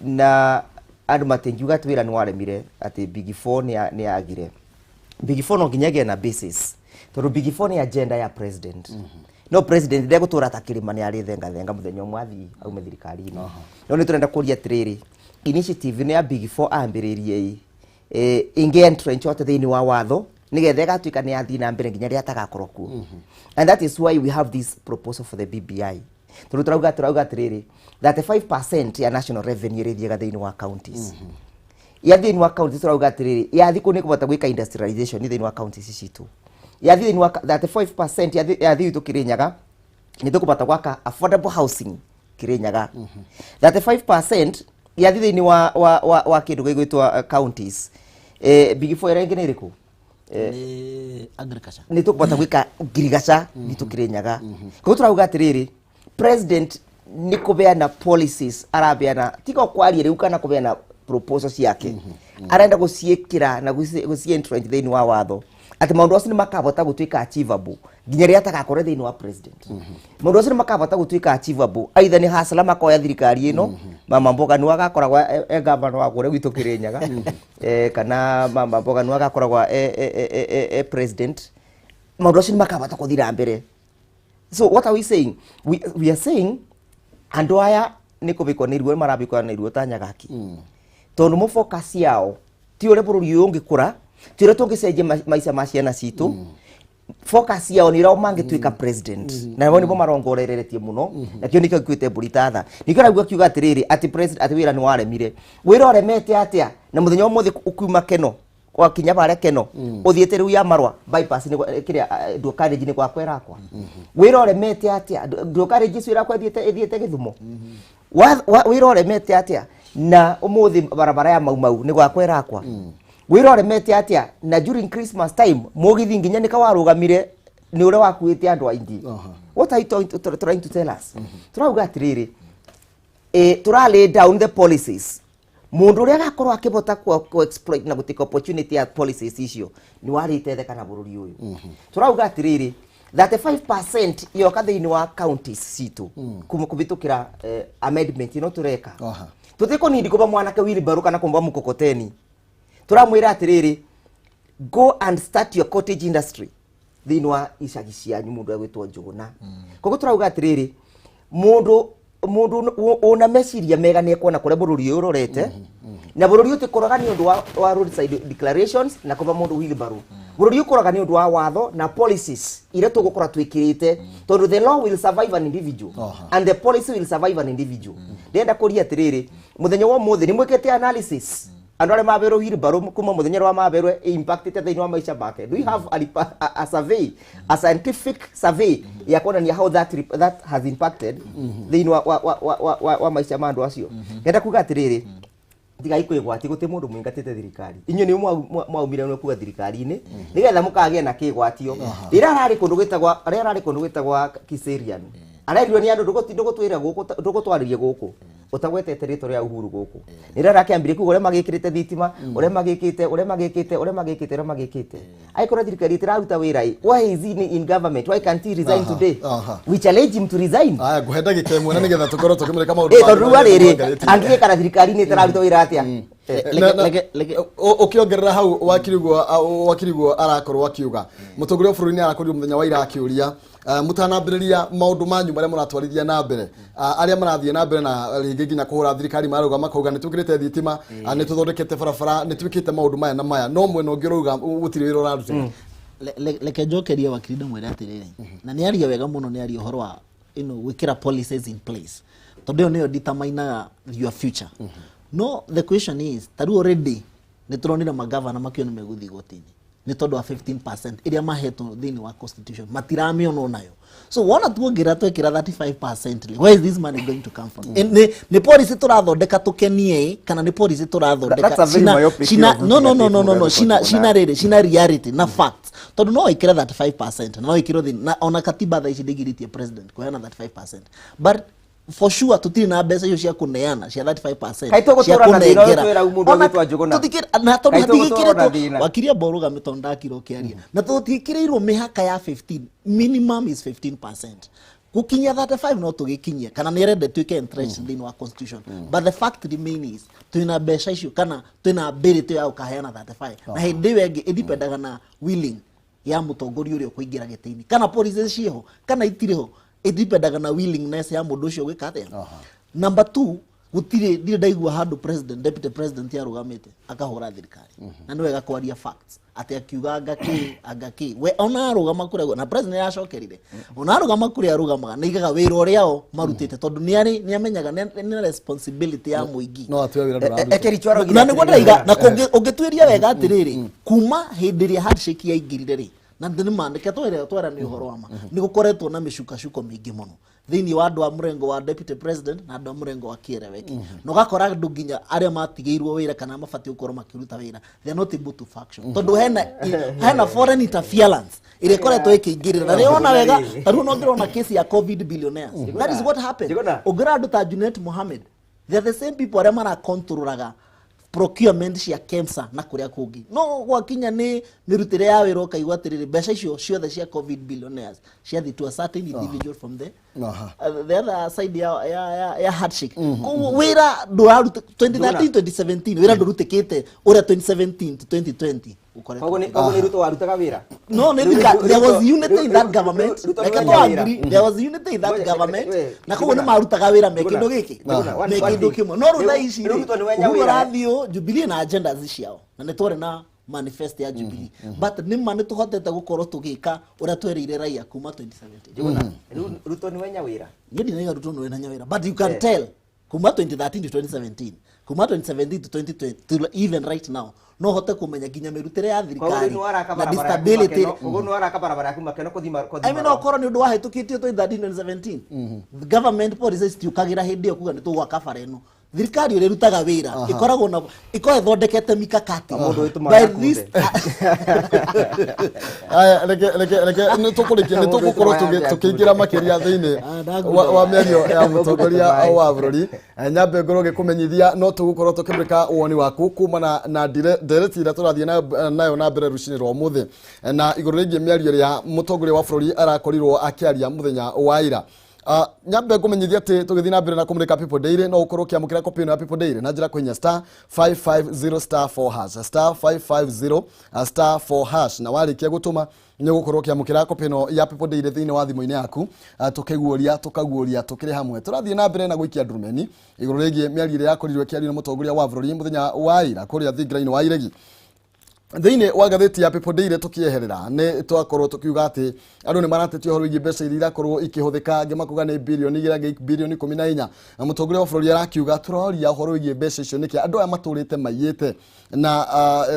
Na andũ matingiuga atĩ wĩra nĩ waremire, atĩ Big Four nĩ yagire. Big Four no nginya ĩgĩe na basis, tondũ Big Four nĩ agenda ya president. No president ndegũtũra ta kĩrĩma, nĩ arĩ thenga thenga mũthenya ũmwe athiĩ aume thirikari-inĩ. No nĩ tũrenda kũria atĩrĩrĩ, initiative nĩ ya Big Four ambĩrĩrie ĩ ĩngĩ entrench atĩ thĩinĩ wa watho nĩgetha ĩgatuĩka nĩ yathiĩ na mbere nginya rĩrĩa atagakorwo kuo? And that is why we have this proposal for the BBI. Tondũ tũrauga atĩrĩrĩ, 35% ya national revenue ĩrĩthiaga thĩinĩ wa counties. Ya thĩinĩ wa counties, tũrauga atĩrĩrĩ, yathi kũ nĩ kũhota gwĩka industrialization thĩinĩ wa counties citũ. Yathi thĩinĩ wa 35% yathi gwitũ Kĩrĩnyaga, nĩ tũkũhota gwaka affordable housing Kĩrĩnyaga. 35% yathi thĩinĩ wa kĩndũ gĩgwĩtwo counties, big four ĩrĩa ĩngĩ nĩ ĩrĩkũ? Nĩ agriculture. Nĩ tũkũhota gwĩka ngirigaca gwitũ Kĩrĩnyaga. Koguo tũrauga atĩrĩrĩ, president nĩ kũbeana policies arabeana, tiga kwaria rĩu kana kũbeana proposal ciake, arenda gũciĩkĩra na gũci-entrench thĩinĩ wa watho atĩ maũndũ acio nĩ makahota gũtuĩka achievable nginya rĩrĩa atagakorwo thĩinĩ wa president. Maũndũ acio nĩ makahota gũtuĩka achievable, either nĩ hasla makoya thirikari ĩno, mama mboga nĩ agakoragwo e gavana wa kũrĩa gwitũ Kĩrĩnyaga, kana mama mboga nĩ agakoragwo e president, maũndũ acio nĩ makahota gũthiĩ na mbere. So what are we saying? We are saying andũ aya nĩ kũbĩkwo nĩ ruo, marabĩkwo nĩ ruo ta nyagaki, tondũ mo focus yao ti ũrĩa bũrũri ũyũ ũngĩkũra, ti ũrĩa tũngĩcenjia maica ma ciana citũ. Focus yao nĩ ũrĩa mangĩtuĩka president, na nĩmo marongoreretie mũno, na kĩo nĩkĩo gĩkuĩte mbũri ta tha. Nĩkĩo raigua akiuga atĩrĩrĩ, atĩ president, atĩ wĩra nĩ waremire. Wĩra ũremete atĩa na mũthenya ũmũthĩ ũkiuma Keno, wakinya barĩa Keno, ũthiĩte rĩu ya Marwa bypass, nĩ kĩrĩa dual carriage nĩ gwakwa ĩrakwa? Wĩra ũremete atĩa dual carriage icio ĩrakwa ĩthiĩte Gĩthumo? Wĩra ũremete atĩa na ũmũthĩ barabara ya Mau Mau nĩ gwakwa ĩrakwa? Wĩra ũremete atĩa na during Christmas time mũgithi nginya nĩ kawarũgamire nĩ ũrĩa wakuĩte andũ aingĩ? What are you trying to tell us? Tũrauga atĩrĩrĩ, tũra lay down the policies. Mũndũ ũrĩa agakorwo akĩhota ku exploit na gũtake opportunity ya policies icio nĩ warĩtetheka na bũrũri ũyũ. Tũrauga atĩrĩrĩ, 35% yoka thĩinĩ wa counties citũ kũhĩtũkĩra amendment ĩno tũreka, tũtikũnindi kũba mwanake wheelbarrow kana kũmba mkokoteni. Tũramwĩra atĩrĩrĩ, go and start your cottage industry thĩinĩ wa icagi cianyu, mũndũ egwĩtwo Njũgũna. Koguo tũrauga atĩrĩrĩ, mũndũ ũna meciria mega nĩ ekuona kũrĩa bũrũri ũyũ ũrorete, na bũrũri ũyũ ũtĩkũraga nĩ ũndũ wa roadside declarations na kũba mũndũ wheelbarrow. Bũrũri ũkũraga nĩ ũndũ wa watho na policies iria tũgũkorwo twĩkĩrĩte, tondũ the law will survive an individual and the policy will survive an individual. Ndĩrenda kũria atĩrĩrĩ, mũthenya wa ũmũthĩ nĩ mwĩkĩte analysis andũ arĩa maberwo wheelbarrow kuma mũthenya ũrĩa wa maberwo impactĩte thĩinĩ wa maica make? Do you have a survey, a scientific survey ya kuonania how that has impacted thĩinĩ wa maica ma andũ acio? Ngenda kuga atĩrĩrĩ, tigai kwĩgwati, gũtĩ mũndũ mũingatĩte thirikari. Inyuĩ nĩ mwaumire nĩ kuga thirikari-inĩ nĩgetha mũkagĩa na kĩgwatio. Rĩrĩa ararĩ kũndũ gwĩtagwa, rĩrĩa ararĩ kũndũ gwĩtagwa Kiserian, arerirwo nĩ andũ, "Ndũgũtwĩra gũkũ, ndũgũtwarĩrie gũkũ ũtagwetete rĩtwa rĩa Uhuru gũkũ." Nĩrĩo arakĩambirie kuga ũrĩa magĩkĩrĩte thitima, ũrĩa magĩkĩte, ũrĩa magĩkĩte, ũrĩa magĩkĩte, ũrĩa magĩkĩte. Angĩkorwo thirikari ĩtiraruta wĩra ĩ, why is he in government? Why can't he resign today? We challenge him to resign. Aya, ngũhe ndagĩka ĩmwe na nĩgetha tũkorwo tũkĩmũrĩka maũndũ Ĩ mangĩ tondũ rĩu marĩa arĩrĩ tũrongeretie. angĩgĩkara thirikari-inĩ ĩtararuta wĩra atĩa? Ũkĩongerera hau wakiriguo arakorwo akiuga mũtongoria wa bũrũri nĩ arakorirwo mũthenya wa ira akĩũria, mũtanambĩrĩria maũndũ manyu marĩa mũratwarithia na mbere, arĩa marathiĩ na mbere na rĩngĩ nginya kũhũra thirikari, marauga makauga nĩ twĩkĩrĩte thitima, nĩ tũthondekete barabara, nĩ twĩkĩte maũndũ maya na maya, no mwena ũngĩ ũrauga gũtirĩ wĩra ũrarutĩka. Reke njokerie wakiri, ndĩmwĩre atĩrĩrĩ, na nĩ aria wega mũno, nĩ aria ũhoro wa gwĩkĩra policies in place, tondũ ĩyo nĩyo determinaga your future. No the question is, ta rĩu already nĩ tũronire magavana makĩo nĩ megũthiĩ igoti-inĩ nĩ tondũ wa 15% ĩrĩa mahetwo thĩinĩ wa constitution, matiramĩona onayo. So wona tuongerera twekĩra 35% rĩ, where is this money going to come from? Nĩ policy tũrathondeka tũkenie kana nĩ policy tũrathondeka That's a very myopic cina view of no no looking no at no it, no no Mũgathĩ cina Njuguna. cina rĩrĩ, cina reality na facts, tondũ no ĩkĩre 35% na no ĩkĩrwo thĩinĩ na ona katiba thaa ici ndĩgirĩtie president kũheana 35%, but for sure tũtirĩ na mbeca icio cia kũneana cia 35%. Kaĩ tũgũtũra Cia na thĩna ũyũ kũnengera. twĩra mũndũ Ona ũgwĩtwo Njuguna? Na tondũ Kaĩ tũgũtũra na hatigĩkĩrĩtwo thĩna? Wakiri, amba ũrũgame tondũ ndakira ũkĩaria, na tũtiĩkĩrĩirwo mĩhaka ya 15, minimum is 15%. Gũkinyia 35 no tũgĩkinyie kana nĩ arenda ĩtuĩke entrenched thĩinĩ wa constitution, but the fact remain is twĩna mbeca icio kana twĩna ability ya gũkaheana 35? Na hĩndĩ ĩyo ĩngĩ ĩdipendaga na willing ya mũtongoria ũrĩa ũkũingĩra gĩtĩ-inĩ, kana policies ciĩho kana itirĩ ho, ĩdipendaga na willingness ya mũndũ ũcio gwĩka atĩa. Number two, Gũtirĩ, ndirĩ ndaigua handũ president, deputy president arũgamĩte akahũra thirikari. Na nĩ wega kwaria facts atĩ akiuga anga kĩ, anga kĩ, we ona arũgama kũrĩa, na president nĩ aracokerire, ona arũgama kũrĩa arũgamaga nĩ aigaga wĩra ũrĩa o marutĩte, tondũ nĩ arĩ nĩ amenyaga nĩ na responsibility ya mũingĩ. No atue wĩra ndũraruta. Ekericho aroigire Na nĩguo atĩrĩrĩ. ndĩraiga na ũngĩtuĩria wega atĩrĩrĩ, kuma hĩndĩ ĩrĩa handshake yaingĩrire rĩ, na nĩ ma nĩke twere twarania ũhoro wa ma, nĩ gũkoretwo na mĩcukacuko mĩingĩ mũno thĩinĩ wa andũ a mũrengo wa deputy president na andũ a mũrengo wa kĩereweki, na ũgakora andũ nginya arĩa matigĩirwo wĩra kana mabatiĩ gũkorwo makĩruta wĩra, they are not able to function, tondũ hena foreign interference ĩrĩa ĩkoretwo ĩkĩingĩrĩra. Na rĩona wega ta rĩu no ndĩrona case ya COVID billionaires, that is what happened. Njuguna. Ũngĩrora andũ ta Junet Mohammed, they are the same people arĩa marakontrolaga procurement cia KEMSA na kũrĩa kũngĩ, no gwakinya nĩ mĩrutĩre ya wĩra, ũkaigua atĩrĩrĩ, mbeca icio ciothe cia COVID billionaires ciathiĩ to a certain individual from the the other side ya handshake. Koguo wĩra ndũraruta 2013 2017, wĩra ndũrutĩkĩte ũrĩa 2017 to 2020 ũkoretwo. Koguo nĩ Ruto warutaga wĩra? No, nĩ there was unity in that government. Ruto Reke nĩ wenya tũ wĩra. agree, there was unity in that Ngoja, government, we, na koguo nĩ Njuguna. marutaga wĩra me Njuguna. kĩndũ gĩkĩ Njuguna, me one kĩndũ thing. kĩmwe. No rĩu thaa Rĩu- ici rĩu rĩ, Ruto nĩ wenya Uhuru wĩra. arathiĩ ũ, Jubilee na agendas ciao, na nĩ twarĩ na manifesto ya Jubilee, but nĩ ma nĩ tũhotete gũkorwo tũgĩka ũrĩa twerĩire raia kuma 2017. Njuguna, rĩu Ruto nĩ wenya wĩra? Niĩ ndinaiga Ruto nĩ wena wĩra, but you can tell kuma 2013 to 2017, kuma 2017 to 2020 to even right now, no hote kũmenya nginya mĩrutĩre ya Koguo rĩu thirikari nĩ waraka na barabara yaku disability. Makeno, koguo nĩ waraka barabara yaku Makeno kũthima. I mean, okorwo nĩ ũndũ wahĩtũkĩtio 2013 2017, the government policies citiũkagĩra hĩndĩ ĩyo kuga nĩ tũgwaka bara ĩno. Thirikari ũrĩa ĩrutaga wĩra ĩkoragwo na ĩkoragwo ĩthondekete mikakati. Mũndũ wĩtũmaga By akunde. this Aya, reke nĩ tũkũrĩkia, nĩ tũgũkorwo tũkĩingĩra makĩria thĩinĩ Ah, ndagunda. wa mĩario ya mũtongoria Maĩ. wa bũrũri. Nyambe ngorwo ngĩkũmenyithia no tũgũkorwo tũkĩmũrĩka woni waku kumana na ndereti ĩrĩa tũrathiĩ nayo na mbere rũcinĩ rwa ũmũthĩ, na igũrũ rĩgiĩ mĩario ĩrĩa mũtongoria wa bũrũri arakorirwo akĩaria mũthenya wa ira. Nyambe ngũmenyithia atĩ tũgĩthiĩ na mbere na kũmũrĩka People Daily, no ũkorwo ũkĩamũkĩra kopi ĩno ya People Daily na njĩra kũhihinya *550*4#, *550 star 4 hash, na warĩkia gũtũma nĩ ũgũkorwo ũkĩamũkĩra kopi ĩno ya People Daily thĩinĩ wa thimũ-inĩ yaku. Tũkĩguũria, tũkaguũria tũkĩrĩ hamwe, tũrathiĩ na mbere na gũikia ndurumeni igũrũ rĩgiĩ mĩario ĩrĩa yakorirwo ĩkĩario nĩ mũtongoria wa bũrũri mũthenya wa ira kũrĩa thingira-inĩ wa Iregi. Thĩinĩ wa ngathĩti ya People Daily, tũkĩeherera nĩ twakorwo tũkiuga atĩ andũ nĩ maratetia ũhoro wĩgiĩ mbeca iria irakorwo ikĩhũthĩka, angĩ makuga nĩ birioni 2, angĩ birioni 14, na mũtongoria wa bũrũri arakiuga tũroria ũhoro wĩgiĩ mbeca icio nĩkĩ, andũ aya matũrĩte maiyĩte na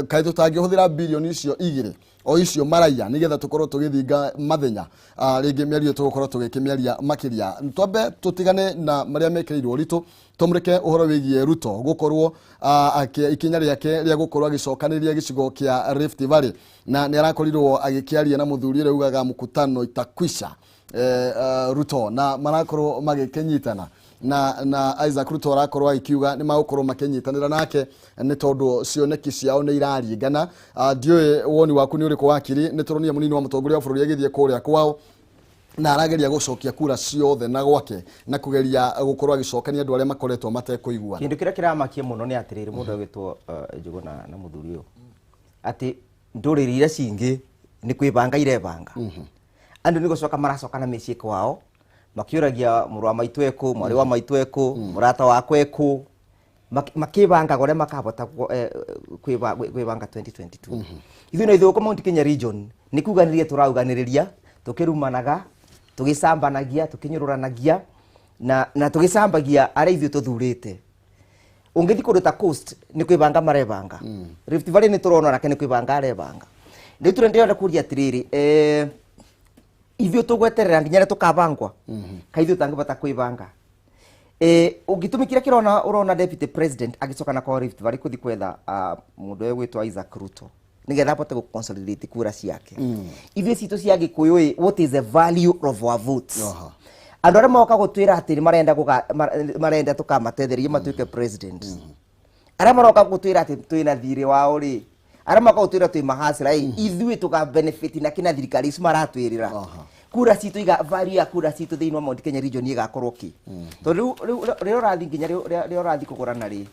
kaĩ tũtangĩhũthĩra birioni icio 2 o icio maraiya nĩgetha tũkorwo tũgĩthinga mathenya. Rĩngĩ mĩario tũgũkorwo tũgĩkĩmĩaria makĩria. Twambe tũtigane na marĩa mekĩrĩirwo ũritũ, tũmũrĩke ũhoro wĩgiĩ Ruto gũkorwo ikinya rĩake rĩa gũkorwo agĩcokanĩrĩria gĩcigo kĩa Rift Valley, na nĩ arakorirwo agĩkĩaria na mũthuri ũrĩa ugaga mkutano itakwisha, Ruto na marakorwo magĩkĩnyitana na Isaac Ruto arakorwo agĩkiuga nĩ magũkorwo makĩnyitanĩra nake nĩ tondũ cioneki ciao nĩ iraringana. Ndiũĩ woni waku nĩ ũrĩkũ, wakiri. Nĩ tũronire mũnini wa mũtongoria wa bũrũri agĩthiĩ kũrĩa kwao na arageria gũcokia kura ciothe na gwake na kũgeria gũkorwo agĩcokania andũ arĩa makoretwo matekũiguana. Kĩndũ kĩrĩa kĩramakia mũno nĩ atĩrĩrĩ, mũndũ agĩtwo Njuguna na mũthuri ũyũ, atĩ ndũrĩrĩ iria cingĩ nĩ kwĩbanga irebanga, andũ nĩ gũcoka maracoka na mĩciĩ kwao makĩũragia mũrũ wa maitũ ekũ, mwarĩ wa maitũ ekũ, mũrata wakwa ekũ, makĩbangaga ũrĩa makahota kwĩbanga 2022. Ithuĩ na ithuĩ gũkũ Mount Kenya region nĩ kuganĩria tũrauganĩrĩria, tũkĩrumanaga, tũgĩcambanagia, tũkĩnyũrũranagia na tũgĩcambagia arĩa ithuĩ tũthurĩte. Ũngĩthiĩ kũndũ ta Coast nĩ kwĩbanga marebanga, Rift Valley nĩ tũrona nake nĩ kwĩbanga arebanga. Rĩu tũrĩa ndĩrenda kũria atĩrĩrĩ, ithuĩ tũgweterera nginya rĩrĩa tũkabangwa ka ithuĩ tũtangĩbota kwĩbanga? Ũngĩtũmi kĩrĩa kĩrona ũrona deputy president agĩcoka na kwa Rift Valley kũthi kwetha mũndũ ũyũ gwĩtwo Isaac Ruto nĩgetha abote gũ consolidate kura ciake. Ithuĩ citũ cia Gĩkũyũ ĩ, what is the value of our votes? Andũ arĩa moka gũtwĩra atĩ nĩ marenda marenda tũkamatetheria matuĩke president, arĩa maroka gũtwĩra atĩ twĩna thirĩ wao rĩ, arĩa maroka gũtwĩra twĩ mahacĩra ĩ, ithuĩ tũka benefit na kĩna thirikari ici maratwĩrĩra? Kura citũ iga value ya kura citũ thĩinĩ wa Mount Kenya region ĩgakorwo kĩ? Tondũ rĩu rĩrĩa ũrathiĩ nginya rĩrĩa ũrathiĩ kũgũrana rĩ,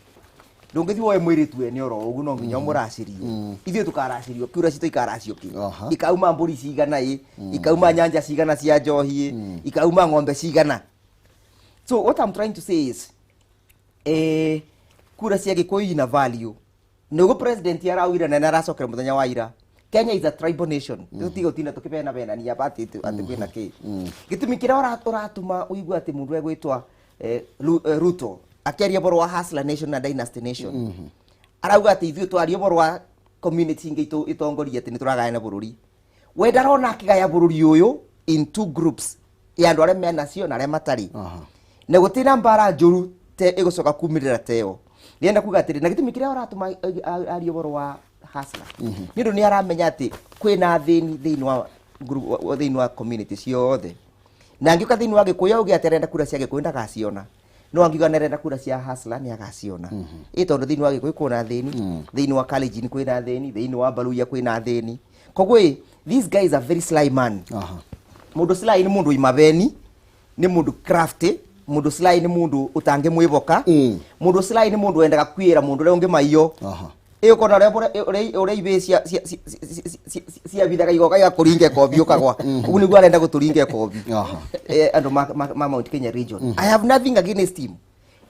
ndũngĩthiĩ woe mũirĩtu ene oro ũguo, no nginya ũmũracĩrie. Ithuĩ tũkaracĩrio, kura citũ ikaracio kĩ? Ikauma mbũri cigana ĩ, ikauma nyanja cigana cia njohi ĩ, ikauma ng'ombe cigana? So what I'm trying to say is Kura cia Gĩkũyũ ina value. Nĩguo president araugire na nĩaracokera mũthenya wa ira. Kenya is a tribal nation. Tũtige gũtinda tũkĩbenabenania atĩ atĩ kwĩna kĩ. Gĩtũmi kĩrĩa ũratũma ũigue atĩ mũndũ egwĩtwa Ruto akĩaria ũhoro wa Hustler Nation na Dynasty Nation. Arauga atĩ ithuĩ twaria ũhoro wa community ingĩ itongoria atĩ nĩ tũragayana bũrũri. We ndarona akĩgaya bũrũri ũyũ in two groups ya andũ arĩa menacio na arĩa matarĩ. Na gũtirĩ na mbara njũru te ĩgũcoka kumĩrĩra teo. Ndĩrenda kuga atĩrĩ, na gĩtũmi kĩrĩa ũratũma arie ũhoro wa hustler nĩ ũndũ nĩ aramenya atĩ kwĩna athĩni thĩinĩ wa group, thĩinĩ wa community ciothe. Na angĩũka thĩinĩ wa Gĩkũyũ auge atĩ arenda kura cia Gĩkũyũ ndagaciona. No angiuga nĩ arenda kura cia hustler nĩ agaciona. Ĩ tondũ thĩinĩ wa Gĩkũyũ kwĩna athĩni, thĩinĩ wa Kalenjin kwĩna athĩni, thĩinĩ wa Baluya kwĩna athĩni. Koguo ĩ, this guy is a very sly man. Mũndũ sly nĩ mũndũ wĩ mabeni, nĩ mũndũ crafty, mũndũ sly nĩ mũndũ ũtangĩmwĩhoka, mũndũ sly nĩ mũndũ wendaga kwĩra mũndũ ũrĩa ũngĩ maiyo. Ĩ ũkona ũrĩa ibĩ ciabithaga igoka igakũringa ĩkobi ũkagwa. Ũguo nĩguo arenda gũtũringa ĩkobi. Andũ ma Mount Kenya region. I have nothing against him.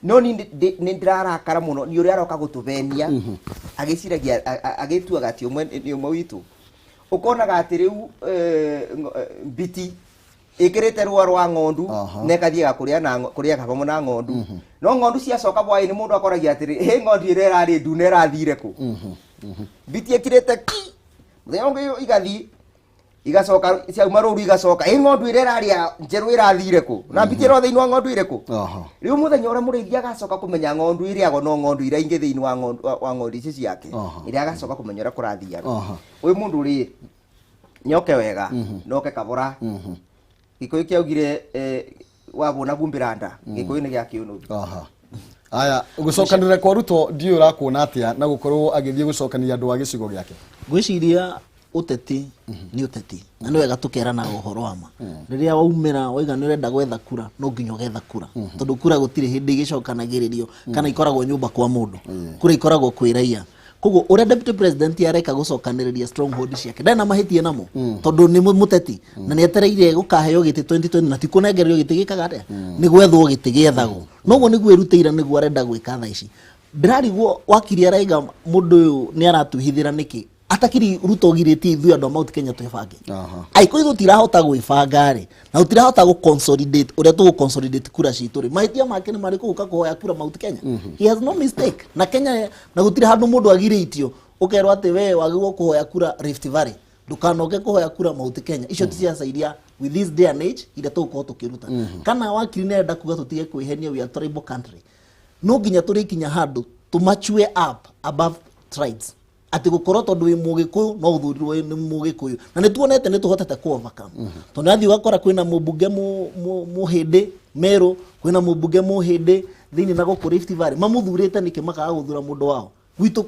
No ni nĩ ndĩrarakara mũno nĩ ũrĩa aroka gũtũbenia agĩciragia agĩtuaga atĩ ũmwe nĩ ũmwe witũ. Ũkonaga atĩ rĩu mbiti ĩkĩrĩte rũa rwa ng'ondu na ĩkathiaga kũrĩa na kũrĩaga hamwe na ng'ondu. No ng'ondu ciacoka hwaĩ-inĩ mũndũ akoragia atĩrĩ, hĩ ng'ondu ĩrĩa ĩrarĩ ndune ĩrathire kũ? Mbiti ĩkirĩte ki mũthenya ũngĩ igathiĩ igacoka ciauma rũru igacoka ĩ ng'ondu ĩrĩa ĩrarĩa njerũ ĩrathire kũ? Na mbiti ĩro thĩinĩ wa ng'ondu ĩrĩkũ? Rĩu mũthenya ũrĩa mũrĩithi agacoka kũmenya ng'ondu ĩrĩagwo no ng'ondu iria ingĩ thĩinĩ wa ng'ondu wa ng'ondu ici ciake. Ĩrĩa agacoka kũmenya ũrĩa kũrathiaga. Ũyũ mũndũ rĩ nyoke wega noke kabora. Gĩkũyũ kĩaugire wabũna gumbĩra nda. Gĩkũyũ nĩ gĩa kĩũnũri. Aya, gũcokanĩrĩra kwa Ruto ndiũĩ ũrakuona atĩa na gũkorwo agĩthiĩ gũcokania andũ a gĩcigo gĩake. Ngwĩciria ũteti nĩ ũteti na nĩ wega tũkeranaga ũhoro wa ma. Rĩrĩa waumĩra waiga nĩ ũrenda gwetha kura, no nginya ũgetha kura, tondũ kura gũtirĩ hĩndĩ igĩcokanagĩrĩrio kana ikoragwo nyũmba kwa mũndũ. Kura ikoragwo kwĩ raia. Koguo ũrĩa deputy president areka gũcokanĩrĩria stronghold ciake ndarĩ na mahĩtia namo, tondũ nĩ mũteti na nĩ etereire gũkaheo gĩtĩ 2020 na ti kũnengererio gĩtĩ gĩkaga atĩa, nĩ gwethwo gĩtĩ gĩethagwo. Noguo nĩguo erutĩire, nĩguo arenda gwĩka thaa ici. Ndĩrarigwo wakiri araiga mũndũ ũyũ nĩ aratwĩhithĩra nĩkĩ atakiri Ruto girĩtie ithuĩ andũ a Mount Kenya twĩbange. Angĩkorwo ithuĩ tũtirahota gwĩbanga rĩ, na tũtirahota gũ consolidate ũrĩa tũgũ consolidate kura citũ rĩ, mahĩtia make nĩ marĩkũ gũka kũhoya kura Mount Kenya? He has no mistake. Na Kenya na gũtirĩ handũ mũndũ agirĩtio ũkerwo atĩ we wagĩrĩirwo kũhoya kura Rift Valley, ndũkanoke kũhoya kura Mount Kenya. Icio ti ciaca iria with this day and age iria tũgũkorwo tũkĩruta. Kana wakiri nĩ arenda kuga tũtige kwĩhenia we are tribal country, no nginya tũrĩkinya handũ tũmachue up above tribes, atĩ gũkorwo tondũ wĩ mũgĩkũyũ no ũthurirwo nĩ mũgĩkũyũ, na nĩ tuonete nĩ tũhotete ku overcome, tondũ athiĩ ũgakora kwĩna mũmbunge mũhĩndĩ Meru, kwĩna mũmbunge mũhĩndĩ thĩinĩ na gũkũ Rift Valley, mamũthurĩte nĩkĩ makaga gũthura mũndũ wao gwitũ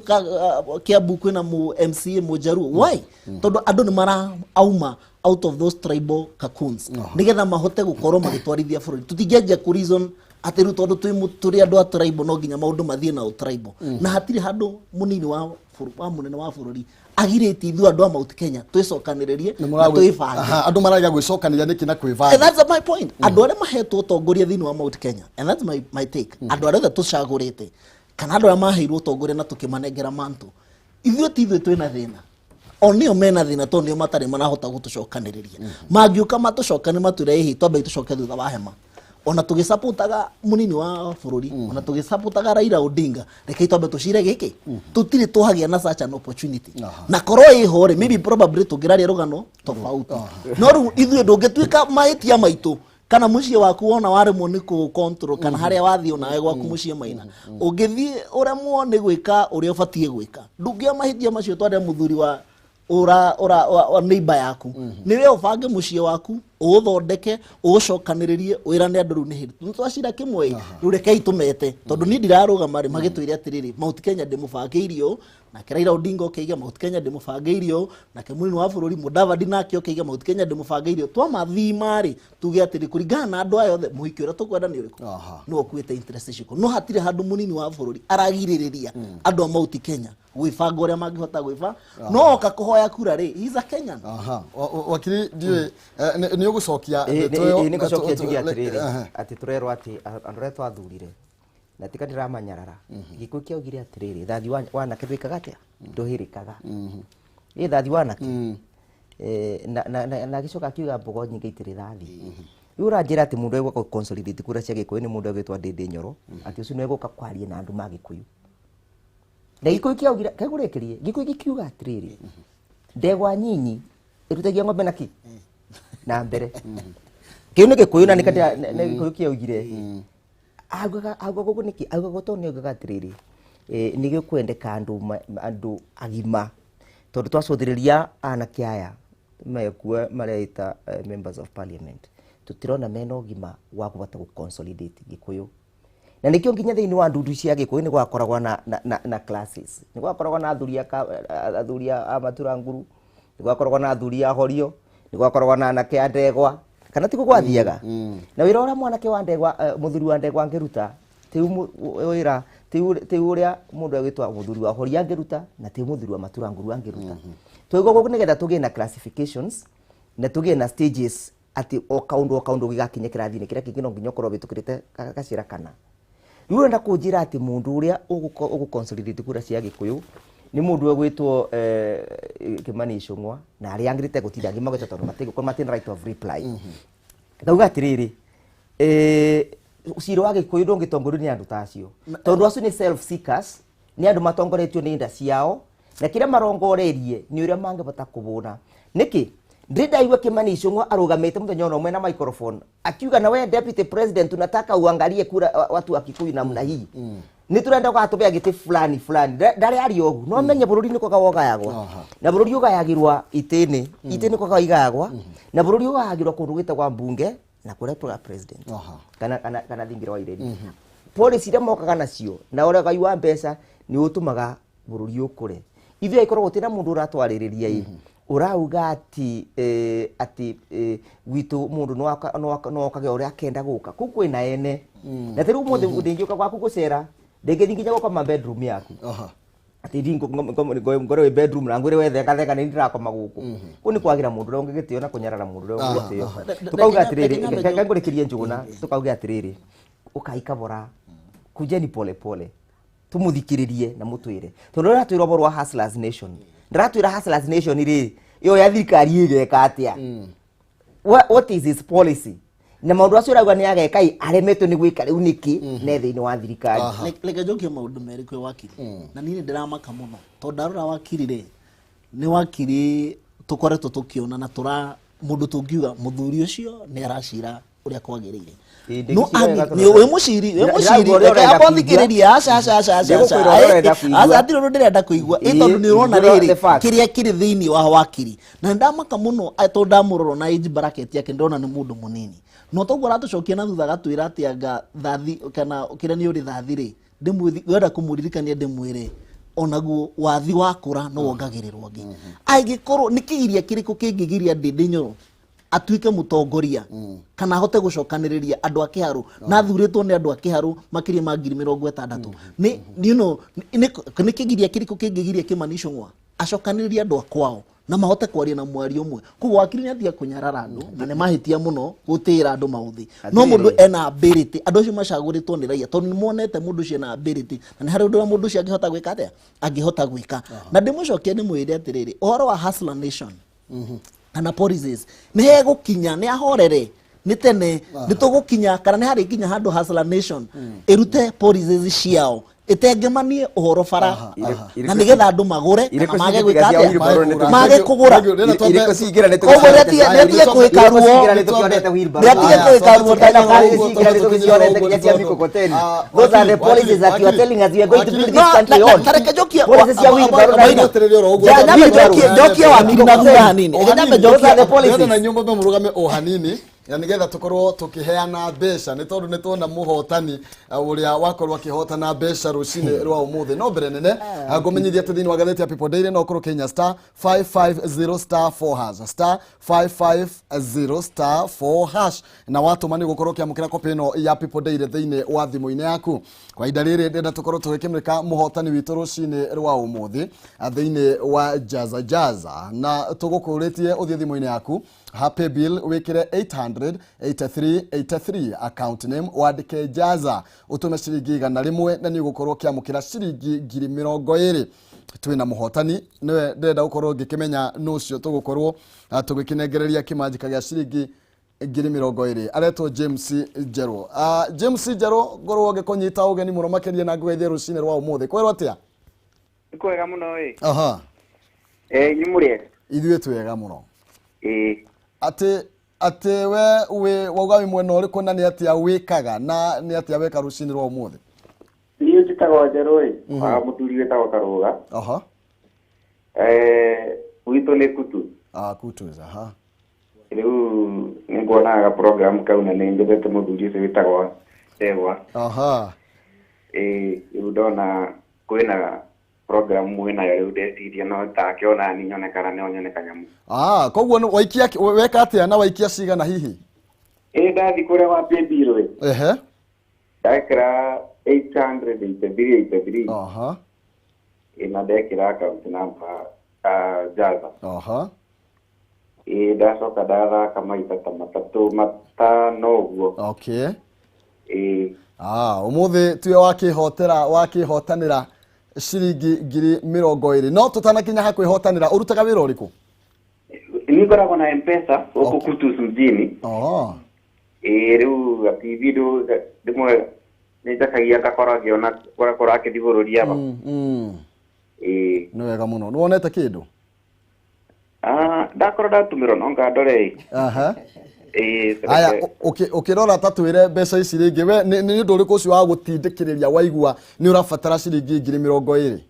Kiambu kwĩna mũ MCA mũjaruo? Why? Tondũ andũ nĩ mara auma out of those tribal cocoons nĩgetha mahote gũkorwo magĩtwarithia bũrũri. Tũtingĩanjia kũ reason atĩ rĩu tondũ tũrĩ andũ a tribal no nginya maũndũ mathiĩ na tribal, na hatirĩ handũ mũnini wa wa mũnene wa bũrũri agirĩtie ithuĩ andũ a Mount Kenya twĩcokanĩrĩrie na twĩbange. Andũ maraiga gwĩcokanĩria nĩkĩ na And kwĩbanga? That's my point. Andũ arĩa mahetwo ũtongoria thĩinĩ wa Mount Kenya, and that's my take, andũ arĩa othe tũcagũrĩte kana andũ arĩa maheirwo ũtongoria na tũkĩmanengera manto, ithuĩ ti ithuĩ twĩna thĩna, o nĩo mena thĩna, tondũ nĩo matarĩ marahota gũtũcokanĩrĩria. Mangĩũka matũcokane matwĩre ĩhĩ twambe tũcoke thutha wa hema, ona tũgĩcapotaga mũnini wa bũrũri, ona tũgĩcapotaga Raila Odinga, rekei twambe tũcire gĩkĩ. Tũtirĩ twagĩa na such an opportunity, na korwo ĩho rĩ, maybe probably tũngĩraria rũgano tofauti. No rĩu ithuĩ ndũngĩtuĩka mahĩtia maitũ kana mũciĩ waku wona waremwo nĩ kũ control kana harĩa wathiĩ onawe gwaku mũciĩ maina ũngĩthiĩ ũremwo nĩ gwĩka ũrĩa ũbatiĩ gwĩka, ndũngĩoya mahĩtia macio twarĩa mũthuri wa ura ura wa neighbor yaku. Nĩ we ũbange mũciĩ waku, ũũthondeke, ũũcokanĩrĩrie, wĩrane andũ rĩu nĩ hĩndĩ nĩ twacira kĩmwe rĩu, rekei tũmete, tondũ niĩ ndirarũgama rĩ, magĩtwĩre atĩrĩrĩ, Mount Kenya ndĩmũbangĩirie ũũ, nake Raila Odinga ũkĩiga Mount Kenya ndĩmũbangĩirie ũũ, nake mũnini wa bũrũri Mudavadi nake ũkĩiga Mount Kenya ndĩmũbangĩirie ũũ. Twamathima rĩ, tuge atĩrĩ, kũringana na andũ aya othe, mũhiki ũrĩa tũkwenda nĩ ũrĩkũ? Nĩwe ũkuĩte interest ciku. No hatirĩ handũ mũnini wa bũrũri aragirĩrĩria andũ a Mount Kenya gwĩbanga ũrĩa mangĩhota gwĩba, no oka kũhoya kura rĩ, he's a Kenyan. Wakiri, ndiũĩ nĩ ũgũcokia ndeto ĩyo. Nĩ ngũcokia njuge atĩrĩrĩ, atĩ tũrerwo atĩ andũ arĩa twathurire Na tika ndiramanyarara, Gĩkũyũ kĩaugire atĩrĩrĩ, thathi wanake ndwĩkaga atĩa, ndũhĩrĩkaga. Ĩ thathi wanake. Na agĩcoka akiuga mbogo nyingĩ itirĩ thathi. Rĩu ũranjĩra atĩ mũndũ egũka consolidate kura cia Gĩkũyũ nĩ mũndũ egwĩtwo Ndĩndĩ Nyoro, atĩ ũcio nĩ egũka kwaria na andũ ma Gĩkũyũ. Na Gĩkũyũ kĩaugire, kegũrĩkĩrie, Gĩkũyũ gĩkiuga atĩrĩrĩ, ndegwa nyinyi ĩrutagia ng'ombe na kĩ na mbere. Kĩu nĩ Gĩkũyũ na nĩ Gĩkũyũ kĩaugire. Augaga ũguo nĩkĩ? Augaga tondũ nĩ augaga atĩrĩrĩ, nĩ gĩkwendeka andũ agima, tondũ twacũthĩrĩria anake aya mekuo mareita members of parliament, tũtirona mena ũgima wa kũhota gũ consolidate Gĩkũyũ. Na nĩkĩo nginya thĩinĩ wa ndundu cia Gĩkũyũ nĩ gwakoragwo na classes, nĩ gwakoragwo na athuri athuri a matura nguru, nĩ gwakoragwo na athuri a horio, nĩ gwakoragwo na anake a ndegwa, kana tiguo gwathiaga? Na wĩra ũrĩa mwanake wa ndegwa, mũthuri wa ndegwa angĩruta tiu wĩra tiu ũrĩa mũndũ egwĩtwo mũthuri wa horia angĩruta, na tiu mũthuri wa matura nguru angĩruta. Twaigua gũkũ nĩgetha tũgĩe na classifications na tũgĩe na stages, atĩ o kaũndũ gĩgakinya kĩrathi-inĩ kĩrĩa kĩngĩ no nginya ũkorwo wĩtũkĩrĩte gacĩra kana. Rĩu ũrenda kũnjĩra atĩ mũndũ ũrĩa ũgũ consolidate kura cia Gĩkũyũ nĩ mũndũ ũgwĩtwo Kimani Ichung'wa na arĩa angĩ gũtinda ngĩmagweta tondũ matigũkorwo matirĩ na right of reply. Ngauga atĩrĩrĩ, cira wa Gĩkũyũ ndũngĩtongorio nĩ andũ ta acio, tondũ acio nĩ self seekers, nĩ andũ matongoretio nĩ nda ciao, na kĩrĩa marongoreirie nĩ ũrĩa mangĩhota kũhũna. Nĩkĩ ndĩ ndaigua Kimani Ichung'wa arũgamĩte mũthenya ona ũmwe na microphone akiuga, na we deputy president, tunataka uangalie kura watu wa Kikuyu namna hii, nĩ tũrenda ũgatũbea gĩtĩ fulani fulani. Ndarĩ aria ũguo. No menye bũrũri nĩ kwaga wogayagwo, na bũrũri ũgayagĩrwa itĩ-inĩ, itĩ nĩ kwaga igayagwa, na bũrũri ũgayagĩrwa kũndũ gwĩtagwa mbunge na kũrĩa tũga president kana thingira wa ireri. Policy iria mokaga nacio na ũrĩa ũgai wa mbeca nĩ ũtũmaga bũrũri ũkũre. Ithuĩ angĩkorwo gũtirĩ na mũndũ ũratwarĩrĩria ĩ ũrauga atĩ atĩ gwitũ mũndũ no okage ũrĩa akenda gũka kũu kwĩna ene, na ta rĩu ũmũthĩ ndĩngĩũka gwaku gũcera, ndĩngĩthiĩ nginya gũkoma bedroom yaku, atĩ thi ngore wĩ bedroom na ngwĩre wethengathenga nĩ ndĩrakoma gũkũ. Kũu nĩ kwagĩra mũndũ ũrĩa ũngĩ gĩtĩo na kũnyarara mũndũ ũrĩa ũngĩ gĩtĩo. Tũkauga atĩrĩrĩ, reke ngũrĩkĩrie Njũgũna, tũkauga atĩrĩrĩ, ũkai kabora, kujeni pole pole, tumuthikiririe na mutwire, tondu ũratwĩra ũhoro wa Hustlers Nation, ndaratwĩra Hustlers Nation rĩ, ĩyo ya thirikari ĩgeka atĩa? What is his policy? Na maũndũ acio ũrauga nĩ ageka ĩ, aremetwo nĩ gwĩka rĩu nĩkĩ ne thĩinĩ wa thirikari? Reke njokie maũndũ merĩ kwĩ wakiri. Na niĩ nĩ ndĩramaka mũno tondũ ndarora wakiri rĩ, nĩ wakiri tũkoretwo tũkĩona na tũra mũndũ tũngiuga mũthuri ũcio nĩ aracira ũrĩa kwagĩrĩire. Ĩ, No ndĩgĩcira wega tondũ nĩ wĩ mũciri, wĩ Ndĩraigua mũciri, ũrĩa reke ũrenda amba kũigua. thikĩrĩrie. Aca, aca, aca, aca, aca. Ndĩgũkwĩra ũrĩa ũrenda Aca, kũigua. hatirĩ ũndũ ndĩrenda kũigua. Ĩ, Ĩ, tondũ nĩ ũrona ndĩrona rĩrĩ the facts. kĩrĩa kĩrĩ thĩinĩ wa wakiri, na nĩ ndamaka mũno tondũ ndamũrora na age bracket yake ndĩrona nĩ mũndũ mũnini, no toguo aratũcokia na thutha agatwĩra atĩ anga thathi kana kĩrĩa nĩ ũrĩ thathi rĩ, ndĩmwĩthi wenda kũmũririkania, ndĩmwĩre onaguo wathi wakũra no wongagĩrĩrwo angĩ. Angĩkorwo nĩ kĩgiria kĩrĩkũ kĩngĩgiria Ndĩndĩ Nyoro atuĩke mũtongoria kana ahote gũcokanĩrĩria andũ a Kĩharũ, na athurĩtwo nĩ andũ a Kĩharũ makĩria ma 60,000, nĩ nĩ kĩgiria kĩrĩkũ kĩngĩgiria Kĩmani Ichung'wa acokanĩrĩrie andũ a kwao na mahote kwaria na mwario ũmwe? Koguo wakiri nĩ atiga kũnyarara andũ, na nĩ mahĩtia mũno gũtĩĩra andũ maũthĩ, no mũndũ ena ability, andũ acio macagũrĩtwo nĩ raia tondũ nĩ monete mũndũ ũcio ena ability na nĩ harĩ ũndũ ũrĩa mũndũ ũcio angĩhota gwĩka atĩa, angĩhota gwĩka. Na ndĩmũcokie ndĩmwĩre atĩrĩrĩ, ũhoro wa Hustler Nation kana policies nĩ hegũkinya, nĩ ahorere, nĩ tene nĩ tũgũkinya kana nĩ harĩ nginya handũ Hustler Nation ĩrute policies ciao, ĩtengemanie ũhoro bara na nĩgetha andũ magũre kana Irĩkũ mage cingĩtiga gwĩka cia atĩa, wheelbarrow nĩ mage kũgũra. Irĩkũ cingĩra nĩ Koguo nĩatige kwĩka Irĩkũ ruo. cingĩra nĩ tũkĩonete wheelbarrow. Nĩatige kwĩka ruo Ena ta policy cingĩra nĩ tũgĩcionete nginya cia mikokoteni. Those are the policies that you are telling us we are going to build this country on. Ta reke njokie Policies cia wheelbarrow na Ja, nyambe njokie wakiri na thutha hanini. Reke nyambe Those njokie are the policies. Ndĩrenda na nyũmba mũrũgame o hanini na nĩgetha tũkorwo tũkĩheana mbeca, nĩ tondũ nĩ tuona mũhotani ũrĩa wakorwo akĩhotana mbeca rũcinĩ rwa ũmũthĩ. No mbere nene, ngũmenyithia atĩ thĩinĩ wa ngathĩti ya People Daily no ũkorwo Kenya *550 *4 hash, *550 *4 hash, na watũma nĩ ũgũkorwo ũkĩamũkĩra kopi ĩno ya People Daily thĩinĩ wa thimũ-inĩ yaku. Kwa ihinda rĩrĩ ndĩrenda tũkorwo tũgĩkĩmũrĩka mũhotani witũ rũcinĩ rwa ũmũthĩ thĩinĩ wa Jaza Jaza, na tũgũkũrĩtie ũthiĩ thimũ-inĩ yaku ha paybill wĩkĩre 800. 800 83 83, account name wandĩke Jaza, ũtũme ciringi 100 na nĩ ũgũkorwo ũkĩamũkĩra ciringi 20,000. Twĩna mũhotani, nĩwe ndĩrenda gũkorwo ngĩkĩmenya nũ ũcio tũgũkorwo tũgĩkĩnengereria kĩmanjĩka gĩa ciringi 20,000. Aretwo James Njerũ. James Njerũ, ngorwo ngĩkũnyita ũgeni mũno makĩria na ngũgeithie rũcinĩ rwa ũmũthĩ. Kwĩrwo atĩa? Nĩ kwega mũno ĩ. Aha. Eh, inyuĩ mũrĩ ega? Ithuĩ twĩega mũno. Ĩĩ. Atĩ we wĩ wauga wĩ mwena ũrĩkũ na nĩ atĩa wĩkaga na nĩ atĩa weka rũcinĩ rwa ũmũthĩ? Niĩ njĩtagwo Njerũ ĩ, wa mũthuri wĩtagwo Karũga. Aha. Eh, gwitũ nĩ Kutu. Ah, Kutus, aha. Rĩu nĩ nguonaga program kau na nĩ njendete mũthuri ũcio wĩtagwo Ndegwa. Aha. Ĩĩ, rĩu ndona kwĩna program mwĩnayo, rĩu ndeciria no take ona niĩ nyone kana no nyone kanyamũ. Ah, koguo waikia weka atĩa na waikia cigana hihi? Ĩĩ, ndathi kũrĩa wa paybill ĩ. Ehe. Ndekĩra 883 83. Aha. Ĩĩ, na ndekĩra account number Jaza. Aha. Ĩĩ, ndacoka ndathaka maita ta matatũ matano ũguo. Okay. Ĩĩ. Ah, ũmũthĩ tiwe wakĩhotera, wakĩhotanĩra ciringi 20,000. No tũtanakinya ha kwĩhotanĩra, ũrutaga wĩra ũrĩkũ? Niĩ ngoragwo na M-Pesa gũkũ Kutus mjini. Oh. Ĩĩ, rĩu TV rĩmwe nĩ njakagia ngakora ngĩona kũrĩa kũrakĩthiĩ bũrũri aba. Ĩĩ. Nĩ wega mũno. Nĩ wonete kĩndũ? Ah, ndakorwo ndatũmĩrwo no ngandore ĩ. Aha. Ĩĩ. Aya, ũkĩrora ta twĩre mbeca ici rĩngĩ, we nĩ ũndũ ũrĩkũ ũcio wa gũtindĩkĩrĩria waigua nĩ ũrabatara ciringi 20,000?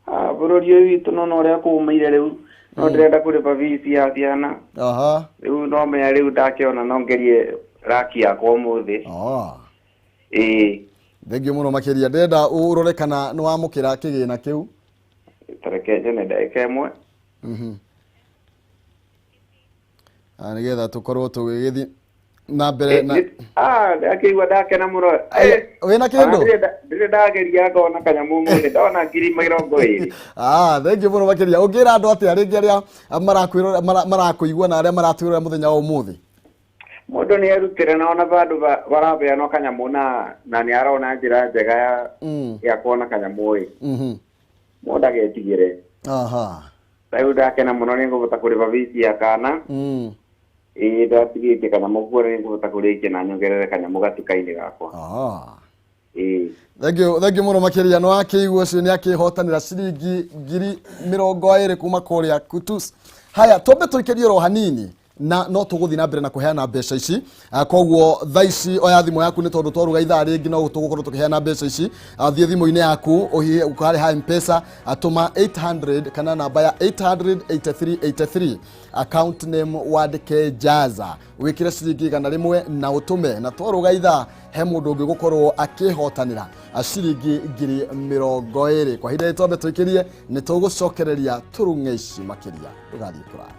Ah, bũrũri ũyũ witũ no ũrĩa kũũmĩire rĩu no ndĩrenda kũrĩba fees ya ciana. Aha. Rĩu no menya rĩu ndakĩona no ngerie raki yakwa ũmũthĩ. Oh. Ĩĩ. Thengiũ mũno makĩria. Ndĩrenda ũrore kana nĩ wamũkĩra kĩgĩna kĩu. Tareke njone ndagĩka ĩmwe. Nĩgetha tũkorwo tũgĩgĩthiĩ na mbere na Ndakĩigua ndakena mũno. Aya, wĩna kĩndũ? Ndirĩ ndageria ngona kanyamũ ũmũthĩ, ndona 20,000. Ah, thengiũ mũno makĩria. Ũngĩra andũ atĩa rĩngĩ arĩa marakũigua na arĩa maratwĩrora mũthenya wa ũmũthĩ? Mũndũ nĩ erutĩre na ona bandũ baraheanwo kanyamũ na nĩ arona njĩra njega ya kuona kanyamũ ĩ. Mũndũ agetigĩre. Aha. Rĩu ndakena mũno nĩ ngũbota kũrĩba fees ya kana. Ĩĩ, ndatigĩtie kanyamũ kuo nĩ ngũbota kũrĩkia na nyongerere kanyamũ gatuka-inĩ gakwa. Aha. Ĩĩ. Thengiũ, thengiũ mũno makĩria. Nĩ wakĩigua ũcio nĩ akĩhotanĩra ciringi 20,000 kuma kũrĩa Kutus. Haya, twambe tũikĩrie oro hanini na no tũgũthiĩ na mbere na kũheana mbeca ici. Koguo thaa ici oya thimũ yaku nĩ tondũ twaruga ithaa rĩngĩ no tũgũkorwo tũkĩheana mbeca ici. Thiĩ thimũ-inĩ yaku ũhihe ũkarĩ ha M-Pesa, tũma 800 kana namba ya 883 83, account name wandĩke Jaza, wĩkĩre ciringi 100 na ũtũme, na twaruga ithaa he mũndũ ũngĩ gũkorwo akĩhotanĩra ciringi 20,000. Kwa ihinda rĩrĩ twambe tũikĩrie, nĩ tũgũcokereria tũrung'e ici makĩria. Ndũgathiĩ kũraya.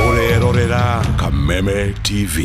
Ũrerorera Kameme TV.